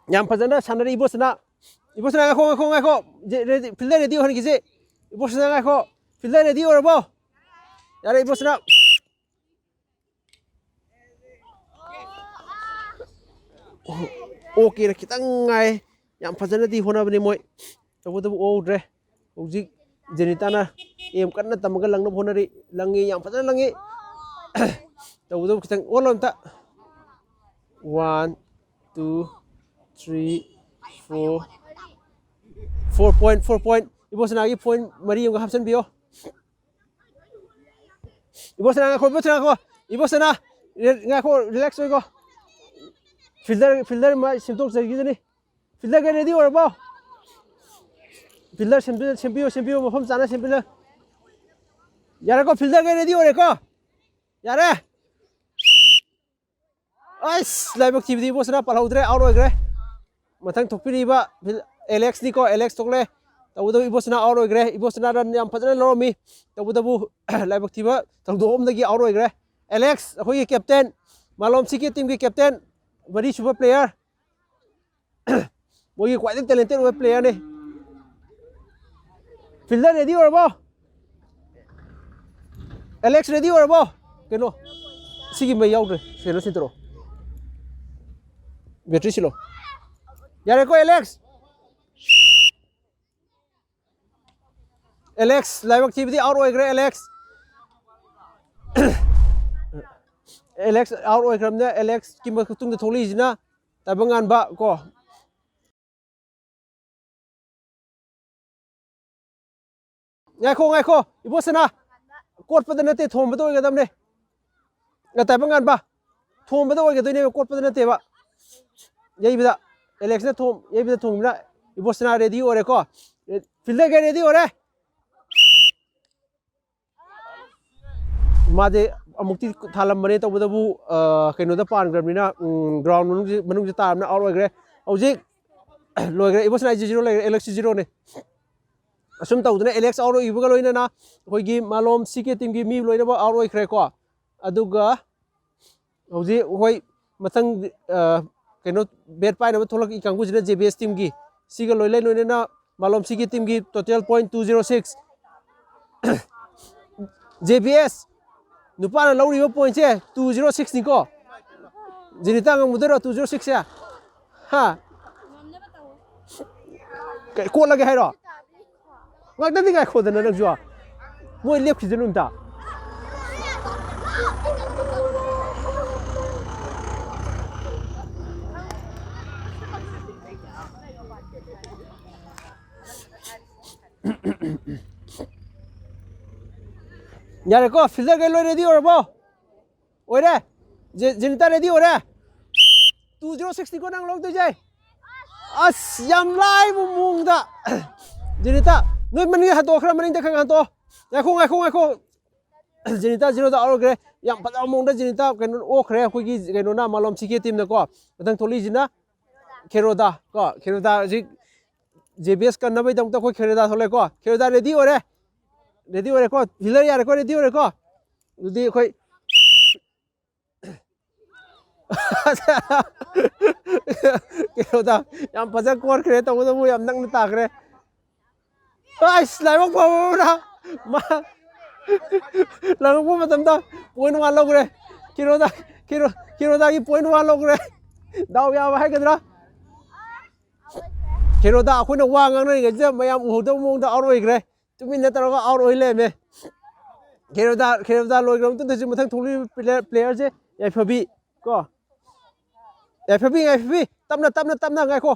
ꯌꯥꯝ ꯐꯖꯅ ꯁꯥꯟꯅꯔꯤ ꯏꯕꯣꯁꯅꯥ꯫ ꯏꯕꯣꯁꯅꯥ, ꯉꯥꯏꯈꯣ, ꯉꯥꯏꯈꯣ, ꯉꯥꯏꯈꯣ꯫ ꯖꯦ-, ꯔꯦꯗꯤ, ꯐꯤꯜꯗꯔ ꯔꯦꯗꯤ ꯑꯣꯏꯍꯟꯈꯤꯁꯦ꯫ ꯏꯕꯣꯁꯅꯥ, ꯉꯥꯏꯈꯣ꯫ ꯐꯤꯜꯗꯔ ꯔꯦꯗꯤ ꯑꯣꯏꯔꯕꯣ? ꯌꯥꯔꯦ, ꯏꯕꯣꯁꯅꯥ꯫ ꯑꯣꯀꯦꯅ ꯈꯤꯇꯪ ꯉꯥꯏ꯫ ꯌꯥꯝ ꯐꯖꯅꯗꯤ ꯍꯣꯠꯅꯕꯅꯤ ꯃꯣꯏ꯫ ꯇꯧꯕꯇꯕꯨ ꯑꯣꯛꯍꯧꯗ꯭ꯔꯦ꯫ ꯍꯧꯖꯤꯛ ꯖꯦꯅꯤꯇꯥꯅ ꯑꯦꯝ ꯀꯟꯅ ꯇꯝꯃꯒ ꯂꯪꯅꯕ ꯍꯣꯠꯅꯔꯤ꯫ ꯂꯪꯉꯤ, ꯌꯥꯝ ꯐꯖꯅ ꯂꯪꯉꯤ꯫ ꯇꯧꯕꯇꯕꯨ ꯈꯤꯇꯪ ꯑꯣꯜꯂꯣ ꯑꯝꯇ꯫ One, two, three, four꯫ Four point, four point꯫ ꯏꯕꯣꯁꯅꯥꯒꯤ ꯄꯣꯏꯟ ꯃꯔꯤ ꯑꯃꯒ ꯍꯥꯞꯆꯤꯟꯕꯤꯌꯣ꯫ ꯏꯕꯣꯁꯅꯥ, ꯉꯥꯏꯈꯣ, ꯏꯕꯣꯁꯅꯥ, ꯉꯥꯏꯈꯣ꯫ ꯏꯕꯣꯁꯅꯥ, ꯔꯦ-, ꯉꯥꯏꯈꯣ, ꯔꯤꯂꯦꯛꯁ ꯑꯣꯏꯀꯣ꯫ ꯐꯤꯜꯗꯔ, ꯐꯤꯜꯗꯔ ꯃꯥ ꯁꯦꯝꯗꯣꯛꯆꯈꯤꯁꯅꯤ꯫ ꯐꯤꯜꯗꯔꯒ ꯔꯦꯗꯤ ꯑꯣꯏꯔꯕꯣ? ꯐꯤꯜꯗꯔ ꯁꯦꯝꯕꯤ-, ꯁꯦꯝꯕꯤꯌꯨ, ꯁꯦꯝꯕꯤꯌꯨ, ꯃꯐꯝ ꯆꯥꯅ ꯁꯦꯝꯕꯤꯌꯨ꯫ ꯌꯥꯔꯦꯀꯣ, fielder ꯒꯩ ready ꯑꯣꯏꯔꯦꯀꯣ? ꯌꯥꯔꯦ꯫ ꯑꯩꯁ, ꯂꯥꯏꯕꯛ ꯊꯤꯕꯗꯤ ꯏꯕꯣꯁꯅꯥ ꯄꯥꯜꯍꯧꯗ꯭ꯔꯦ, out ꯑꯣꯏꯈ꯭ꯔꯦ꯫ ꯃꯊꯪ ꯊꯣꯛꯄꯤꯔꯤꯕ ꯐꯤꯜ-, Alex ꯅꯤꯀꯣ, Alex ꯊꯣꯛꯂꯛꯑꯦ꯫ ꯇꯧꯕꯇꯕꯨ ꯏꯕꯣꯁꯅꯥ out ꯑꯣꯏꯈ꯭ꯔꯦ꯫ ꯏꯕꯣꯁꯅꯥ run ꯌꯥꯝ ꯐꯖꯅ ꯂꯧꯔꯝꯃꯤ꯫ ꯇꯧꯕꯇꯕꯨ ꯂꯥꯏꯕꯛ ꯊꯤꯕ ꯊꯧꯗꯣꯛ ꯑꯃꯗꯒꯤ out ꯑꯣꯏꯈ꯭ꯔꯦ꯫ Alex, ꯑꯩꯈꯣꯏꯒꯤ captain, ꯃꯥꯂꯣꯝ C K team ꯒꯤ captain, ꯃꯔꯤꯁꯨꯕ player꯫ ꯃꯣꯏꯒꯤ ꯈ꯭ꯋꯥꯏꯗꯒꯤ talented ꯑꯣꯏꯕ player ꯅꯤ꯫ Fielder ready ꯑꯣꯏꯔꯕꯣ? Alex ready ꯑꯣꯏꯔꯕꯣ? ꯀꯩꯅꯣ, ꯁꯤꯒꯤ ꯃꯩ ꯌꯥꯎꯗ꯭ꯔꯦ꯫ ꯀꯩꯅꯣ ꯁꯤꯟꯇꯣꯔꯛꯑꯣ꯫ Battery ꯁꯤꯜꯂꯣ꯫ ꯌꯥꯔꯦꯀꯣ, Alex? Alex, ꯂꯥꯏꯕꯛ ꯊꯤꯕꯗꯤ out ꯑꯣꯏꯈ꯭ꯔꯦ, Alex꯫ Alex out ꯑꯣꯏꯈ꯭ꯔꯕꯅꯤꯅ, Alex ꯀꯤ ꯃꯇꯨꯡꯗ ꯊꯣꯛꯂꯛꯏꯁꯤꯅ ꯇꯥꯏꯕꯪꯉꯥꯟꯕ ꯀꯣ꯫ ꯉꯥꯏꯈꯣ, ꯉꯥꯏꯈꯣ, ꯏꯕꯣꯁꯅꯥ꯫ ꯀꯣꯠꯄꯗ ꯅꯠꯇꯦ, ꯊꯣꯝꯕꯗ ꯑꯣꯏꯒꯗꯕꯅꯦ꯫ ꯇꯥꯏꯕꯪꯉꯥꯟꯕ꯫ ꯊꯣꯝꯕꯗ ꯑꯣꯏꯒꯗꯣꯏꯅꯦꯕ, ꯀꯣꯠꯄꯗ ꯅꯠꯇꯦꯕ꯫ ꯌꯩꯕꯗ꯫ Alex ꯅ ꯊꯣꯝ-, ꯌꯩꯕꯗ ꯊꯣꯝꯕꯅ ꯏꯕꯣꯁꯅꯥ ready ꯑꯣꯏꯔꯦꯀꯣ꯫ Fielder ꯒꯩ ready ꯑꯣꯏꯔꯦ꯫ ꯃꯥꯗꯤ ꯑꯃꯨꯛꯇꯤ ꯊꯥꯜꯂꯝꯕꯅꯦ, ꯇꯧꯕꯇꯕꯨ, ꯑ, ꯀꯩꯅꯣꯗ ꯄꯥꯟꯈ꯭ꯔꯕꯅꯤꯅ, ꯎꯝ, ground ꯃꯅꯨꯡꯁꯤ-, ꯃꯅꯨꯡꯁꯤ ꯇꯥꯔꯕꯅꯤꯅ out ꯑꯣꯏꯈ꯭ꯔꯦ꯫ ꯍꯧꯖꯤꯛ ꯂꯣꯏꯈ꯭ꯔꯦ, ꯏꯕꯣꯁꯅꯥ ꯁꯤ zero ꯂꯩꯈ꯭ꯔꯦ, Alex ꯁꯤ zero ꯅꯤ꯫ ꯑꯁꯨꯝ ꯇꯧꯗꯅ Alex out ꯑꯣꯏꯈꯤꯕꯒ ꯂꯣꯏꯅꯅ ꯑꯩꯈꯣꯏꯒꯤ ꯃꯥꯂꯣꯝ C K team ꯒꯤ ꯃꯤ ꯂꯣꯏꯅꯃꯛ out ꯑꯣꯏꯈ꯭ꯔꯦꯀꯣ꯫ ꯑꯗꯨꯒ ꯍꯧꯖꯤꯛ ꯑꯩꯈꯣꯏ ꯃꯊꯪ, ꯑ, ꯀꯩꯅꯣ, bat ꯄꯥꯏꯅꯕ ꯊꯣꯛꯂꯛꯏ ꯀꯥꯡꯕꯨꯁꯤꯅ J B S team ꯒꯤ꯫ ꯁꯤꯒ ꯂꯣꯏ ꯂꯩ ꯂꯣꯏꯅꯅ ꯃꯥꯂꯣꯝ C K team ꯒꯤ total point two zero six꯫ J B S, ꯅꯨꯄꯥꯅ ꯂꯧꯔꯤꯕ point ꯁꯦ two zero six ꯅꯤꯀꯣ꯫ Jinita ꯉꯝꯒꯗꯣꯏꯔꯣ two zero six ꯁꯦ? ꯍꯥ? ꯀꯩ, ꯀꯣꯠꯂꯒꯦ ꯍꯥꯏꯔꯣ? ꯉꯥꯛꯇꯗꯤ ꯉꯥꯏꯈꯣꯗꯅ ꯅꯪꯁꯨ꯫ ꯃꯣꯏ ꯂꯦꯞꯈꯤꯁꯅꯨ ꯑꯝꯇ꯫ ꯌꯥꯔꯦꯀꯣ, fielder ꯒꯩ ꯂꯣꯏ ready ꯑꯣꯏꯔꯕꯣ? ꯑꯣꯏꯔꯦ? ꯖꯦ-, ꯖꯦꯅꯤꯇꯥ ready ꯑꯣꯏꯔꯦ? Two zero six ꯅꯤꯀꯣ ꯅꯪ ꯂꯧꯗꯣꯏꯁꯦ? ꯑꯁ, ꯌꯥꯝ ꯂꯥꯏꯕ ꯃꯑꯣꯡꯗ꯫ ꯖꯦꯅꯤꯇꯥ, ꯅꯣꯏ ꯃꯅꯤꯡ ꯍꯟꯇꯣꯛꯑꯣ, ꯈꯔ ꯃꯅꯤꯡꯗ ꯈꯔ ꯍꯟꯇꯣꯛꯑꯣ꯫ ꯉꯥꯏꯈꯣ, ꯉꯥꯏꯈꯣ, ꯉꯥꯏꯈꯣ꯫ ꯖꯦꯅꯤꯇꯥ ꯖꯤꯔꯣꯗ ꯑꯥꯎꯠ ꯑꯣꯏꯈ꯭ꯔꯦ꯫ ꯌꯥꯝ ꯐꯖꯕ ꯃꯑꯣꯡꯗ ꯖꯦꯅꯤꯇꯥ ꯀꯩꯅꯣ ꯑꯣꯛꯈ꯭ꯔꯦ ꯑꯩꯈꯣꯏꯒꯤ ꯀꯩꯅꯣꯅ, ꯃꯥꯂꯣꯝ ꯁꯤ ꯀꯦ ꯇꯤꯝꯅꯀꯣ꯫ ꯃꯊꯪ ꯊꯣꯛꯂꯛꯏꯁꯤꯅ ꯈꯦꯔꯣꯗꯥ ꯀꯣ, ꯈꯦꯔꯣꯗꯥ ꯍꯧꯖꯤꯛ ꯖꯦ ꯕꯤ ꯑꯦꯁ ꯀꯟꯅꯕꯒꯤꯗꯃꯛꯇ ꯑꯩꯈꯣꯏ ꯈꯦꯔꯣꯗꯥ ꯊꯣꯛꯂꯛꯑꯦꯀꯣ꯫ ꯈꯦꯔꯣꯗꯥ ꯔꯦꯗꯤ ꯑꯣꯏꯔꯦ, ꯔꯦꯗꯤ ꯑꯣꯏꯔꯦꯀꯣ, ꯐꯤꯜꯗꯔ ꯌꯥꯔꯦꯀꯣ, ꯔꯦꯗꯤ ꯑꯣꯏꯔꯦꯀꯣ꯫ ꯑꯗꯨꯗꯤ ꯑꯩꯈꯣꯏ ꯀꯩꯅꯣꯗ ꯌꯥꯝ ꯐꯖꯅ ꯀꯣꯠꯈ꯭ꯔꯦ, ꯇꯧꯕꯇꯕꯨ ꯌꯥꯝ ꯅꯛꯅ ꯇꯥꯈ꯭ꯔꯦ꯫ ꯑꯁ, ꯂꯥꯏꯕꯛ ꯐꯕ ꯑꯃꯅ ꯃꯥ ꯂꯪꯉꯛꯄ ꯃꯇꯝꯗ ꯄꯣꯏꯟ ꯋꯥꯟ ꯂꯧꯈ꯭ꯔꯦ꯫ ꯀꯤꯔꯣꯗꯥ, ꯀꯤꯔꯣ-, ꯀꯤꯔꯣꯗꯥꯒꯤ ꯄꯣꯏꯟ ꯋꯥꯟ ꯂꯧꯈ꯭ꯔꯦ꯫ ꯗꯥꯎ ꯌꯥꯕ ꯍꯥꯏꯒꯗ꯭ꯔꯥ? ꯀꯤꯔꯣꯗꯥ, ꯑꯩꯈꯣꯏꯅ ꯋꯥ ꯉꯥꯡꯅꯔꯤꯉꯩꯁꯤꯗ ꯃꯌꯥꯝ ꯎꯍꯧꯗꯕ ꯃꯑꯣꯡꯗ ꯑꯥꯎꯠ ꯑꯣꯏꯈ꯭ꯔꯦ꯫ ꯇꯨꯃꯤꯟꯅ ꯇꯧꯔꯒ ꯑꯥꯎꯠ ꯑꯣꯏ ꯂꯩꯔꯝꯃꯦ꯫ ꯈꯦꯔꯣꯗꯥ, ꯈꯦꯔꯣꯗꯥ ꯂꯣꯏꯈ꯭ꯔ ꯃꯇꯨꯡꯗ ꯍꯧꯖꯤꯛ ꯃꯊꯪ ꯊꯣꯛꯂꯤꯕ ꯄ꯭ꯂꯦꯌꯔ, ꯄ꯭ꯂꯦꯌꯔꯁꯦ ꯌꯥꯏꯐꯕꯤ ꯀꯣ꯫ ꯌꯥꯏꯐꯕꯤ, ꯌꯥꯏꯐꯕꯤ, ꯇꯞꯅ, ꯇꯞꯅ, ꯇꯞꯅ ꯉꯥꯏꯈꯣ꯫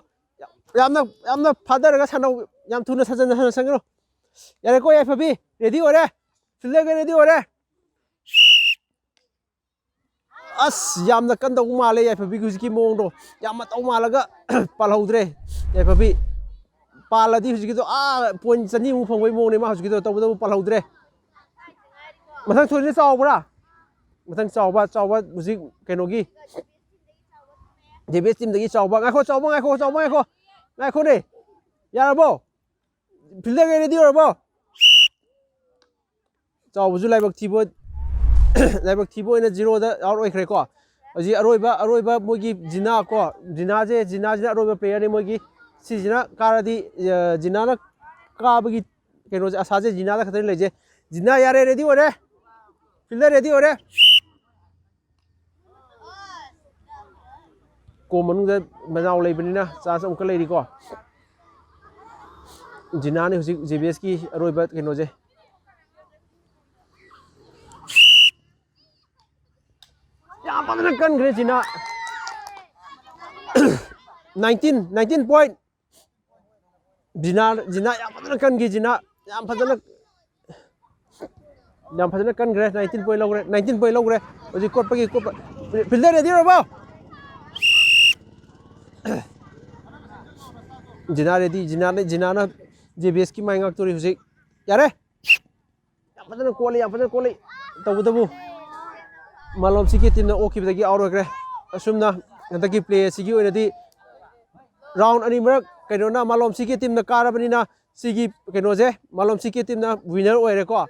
ꯌꯥꯝꯅ, ꯌꯥꯝꯅ ꯐꯥꯗꯔꯒ ꯁꯥꯟꯅꯧ꯫ ꯌꯥꯝ ꯊꯨꯅ ꯁꯥꯟꯅ-, ꯁꯥꯟꯅꯁꯟꯒꯅꯨ꯫ ꯌꯥꯔꯦꯀꯣ, ꯌꯥꯏꯐꯕꯤ, ꯔꯦꯗꯤ ꯑꯣꯏꯔꯦ? ꯐꯤꯜꯗꯔꯒ ꯔꯦꯗꯤ ꯑꯣꯏꯔꯦ? ꯑꯁ, ꯌꯥꯝꯅ ꯀꯟꯗꯧ ꯃꯥꯜꯂꯦ ꯌꯥꯏꯐꯕꯤꯒꯤ ꯍꯧꯖꯤꯛꯀꯤ ꯃꯑꯣꯡꯗꯣ꯫ ꯌꯥꯝ ꯃꯇꯧ ꯃꯥꯜꯂꯒ ꯄꯥꯜꯍꯧꯗ꯭ꯔꯦ ꯌꯥꯏꯐꯕꯤ꯫ ꯄꯥꯜꯂꯗꯤ ꯍꯧꯖꯤꯛꯀꯤꯗꯣ, ꯑꯥ, ꯄꯣꯏꯟ ꯆꯅꯤꯃꯨꯛ ꯐꯪꯕꯩ ꯃꯑꯣꯡꯅꯦ ꯃꯥ ꯍꯧꯖꯤꯛꯀꯤꯗꯣ, ꯇꯧꯕꯇꯕꯨ ꯄꯥꯜꯍꯧꯗ꯭ꯔꯦ꯫ ꯃꯊꯪ ꯊꯣꯏꯁꯦ ꯆꯥꯎꯕ꯭ꯔꯥ? ꯃꯊꯪ ꯆꯥꯎꯕ, ꯆꯥꯎꯕ ꯍꯧꯖꯤꯛ ꯀꯩꯅꯣꯒꯤ ꯖꯦ ꯕꯤ ꯑꯦꯁ ꯇꯤꯝꯗꯒꯤ ꯆꯥꯎꯕ꯫ ꯉꯥꯏꯈꯣ, ꯆꯥꯎꯕ, ꯉꯥꯏꯈꯣ, ꯆꯥꯎꯕ, ꯉꯥꯏꯈꯣ꯫ ꯉꯥꯏꯈꯣꯅꯦ꯫ ꯌꯥꯔꯕꯣ? ꯐꯤꯜꯗꯔꯒ ꯔꯦꯗꯤ ꯑꯣꯏꯔꯕꯣ? ꯆꯥꯎꯕꯁꯨ ꯂꯥꯏꯕꯛ ꯊꯤꯕ ꯑꯣꯏ-, ꯂꯥꯏꯕꯛ ꯊꯤꯕ ꯑꯣꯏꯅ ꯖꯤꯔꯣꯗ ꯑꯥꯎꯠ ꯑꯣꯏꯈ꯭ꯔꯦꯀꯣ꯫ ꯍꯧꯖꯤꯛ ꯑꯔꯣꯏꯕ, ꯑꯔꯣꯏꯕ ꯃꯣꯏꯒꯤ ꯖꯤꯅꯥ ꯀꯣ, ꯖꯤꯅꯥꯁꯦ, ꯖꯤꯅꯥꯁꯤꯅ ꯑꯔꯣꯏꯕ ꯄ꯭ꯂꯦꯌꯔꯅꯤ ꯃꯣꯏꯒꯤ꯫ ꯁꯤꯁꯤꯅ ꯀꯥꯔꯗꯤ, ꯑ, ꯖꯤꯅꯥꯅ ꯀꯥꯕꯒꯤ ꯀꯩꯅꯣꯁꯦ, ꯑꯁꯥꯁꯦ ꯖꯤꯅꯥꯗ ꯈꯛꯇꯅꯤ ꯂꯩꯖꯦ꯫ ꯖꯤꯅꯥ ꯌꯥꯔꯦ, ꯔꯦꯗꯤ ꯑꯣꯏꯔꯦ꯫ ꯐꯤꯜꯗꯔ ꯔꯦꯗꯤ ꯑꯣꯏꯔꯦ꯫ ꯀꯣ ꯃꯅꯨꯡꯗ ꯃꯅꯥꯎ ꯂꯩꯕꯅꯤꯅ ꯆꯥꯟꯁ ꯑꯃꯨꯛꯀ ꯂꯩꯔꯤꯀꯣ꯫ ꯖꯤꯅꯥꯅꯤ ꯍꯧꯖꯤꯛ ꯖꯦ ꯕꯤ ꯑꯦꯁꯀꯤ ꯑꯔꯣꯏꯕ ꯀꯩꯅꯣꯁꯦ꯫ ꯌꯥꯝ ꯐꯖꯅ ꯀꯟꯈ꯭ꯔꯦ Jina. Nineteen, nineteen point. Jina, Jina ꯌꯥꯝ ꯐꯖꯅ ꯀꯟꯈꯤ, ꯖꯤꯅꯥ ꯌꯥꯝ ꯐꯖꯅ, ꯌꯥꯝ ꯐꯖꯅ ꯀꯟꯈ꯭ꯔꯦ꯫ ꯅꯥꯏꯟꯇꯤꯟ ꯄꯣꯏꯟ ꯂꯧꯈ꯭ꯔꯦ, ꯅꯥꯏꯟꯇꯤꯟ ꯄꯣꯏꯟ ꯂꯧꯈ꯭ꯔꯦ꯫ ꯍꯧꯖꯤꯛ ꯀꯣꯠꯄꯒꯤ, ꯀꯣꯠꯄ꯫ ꯐꯤꯜꯗꯔ ꯔꯦꯗꯤ ꯑꯣꯏꯔꯕꯣ? ꯖꯤꯅꯥ ꯔꯦꯗꯤ, ꯖꯤꯅꯥꯅ, ꯖꯤꯅꯥꯅ ꯖꯦ ꯕꯤ ꯑꯦꯁꯀꯤ ꯃꯥꯏ ꯉꯥꯛꯇꯣꯔꯤ ꯍꯧꯖꯤꯛ꯫ ꯌꯥꯔꯦ꯫ ꯐꯖꯅ ꯀꯣꯜꯂꯤ, ꯌꯥꯝ ꯐꯖꯅ ꯀꯣꯜꯂꯤ꯫ ꯇꯧꯕꯇꯕꯨ ꯃꯥꯂꯣꯝ ꯁꯤꯀꯤ ꯇꯤꯝꯅ ꯑꯣꯛꯈꯤꯕꯗꯒꯤ ꯑꯥꯎꯠ ꯑꯣꯏꯈ꯭ꯔꯦ꯫ ꯑꯁꯨꯝꯅ ꯍꯟꯗꯛꯀꯤ ꯄ꯭ꯂꯦ ꯑꯁꯤꯒꯤ ꯑꯣꯏꯅꯗꯤ ꯔꯥꯎꯟ ꯑꯅꯤꯃꯛ ꯀꯩꯅꯣꯅ, ꯃꯥꯂꯣꯝ ꯁꯤꯀꯤ ꯇꯤꯝꯅ ꯀꯥꯔꯕꯅꯤꯅ ꯁꯤꯒꯤ ꯀꯩꯅꯣꯁꯦ ꯃꯥꯂꯣꯝ ꯁꯤꯀꯤ ꯇꯤꯝꯅ ꯋꯤꯟꯅꯔ ꯑꯣꯏꯔꯦꯀꯣ꯫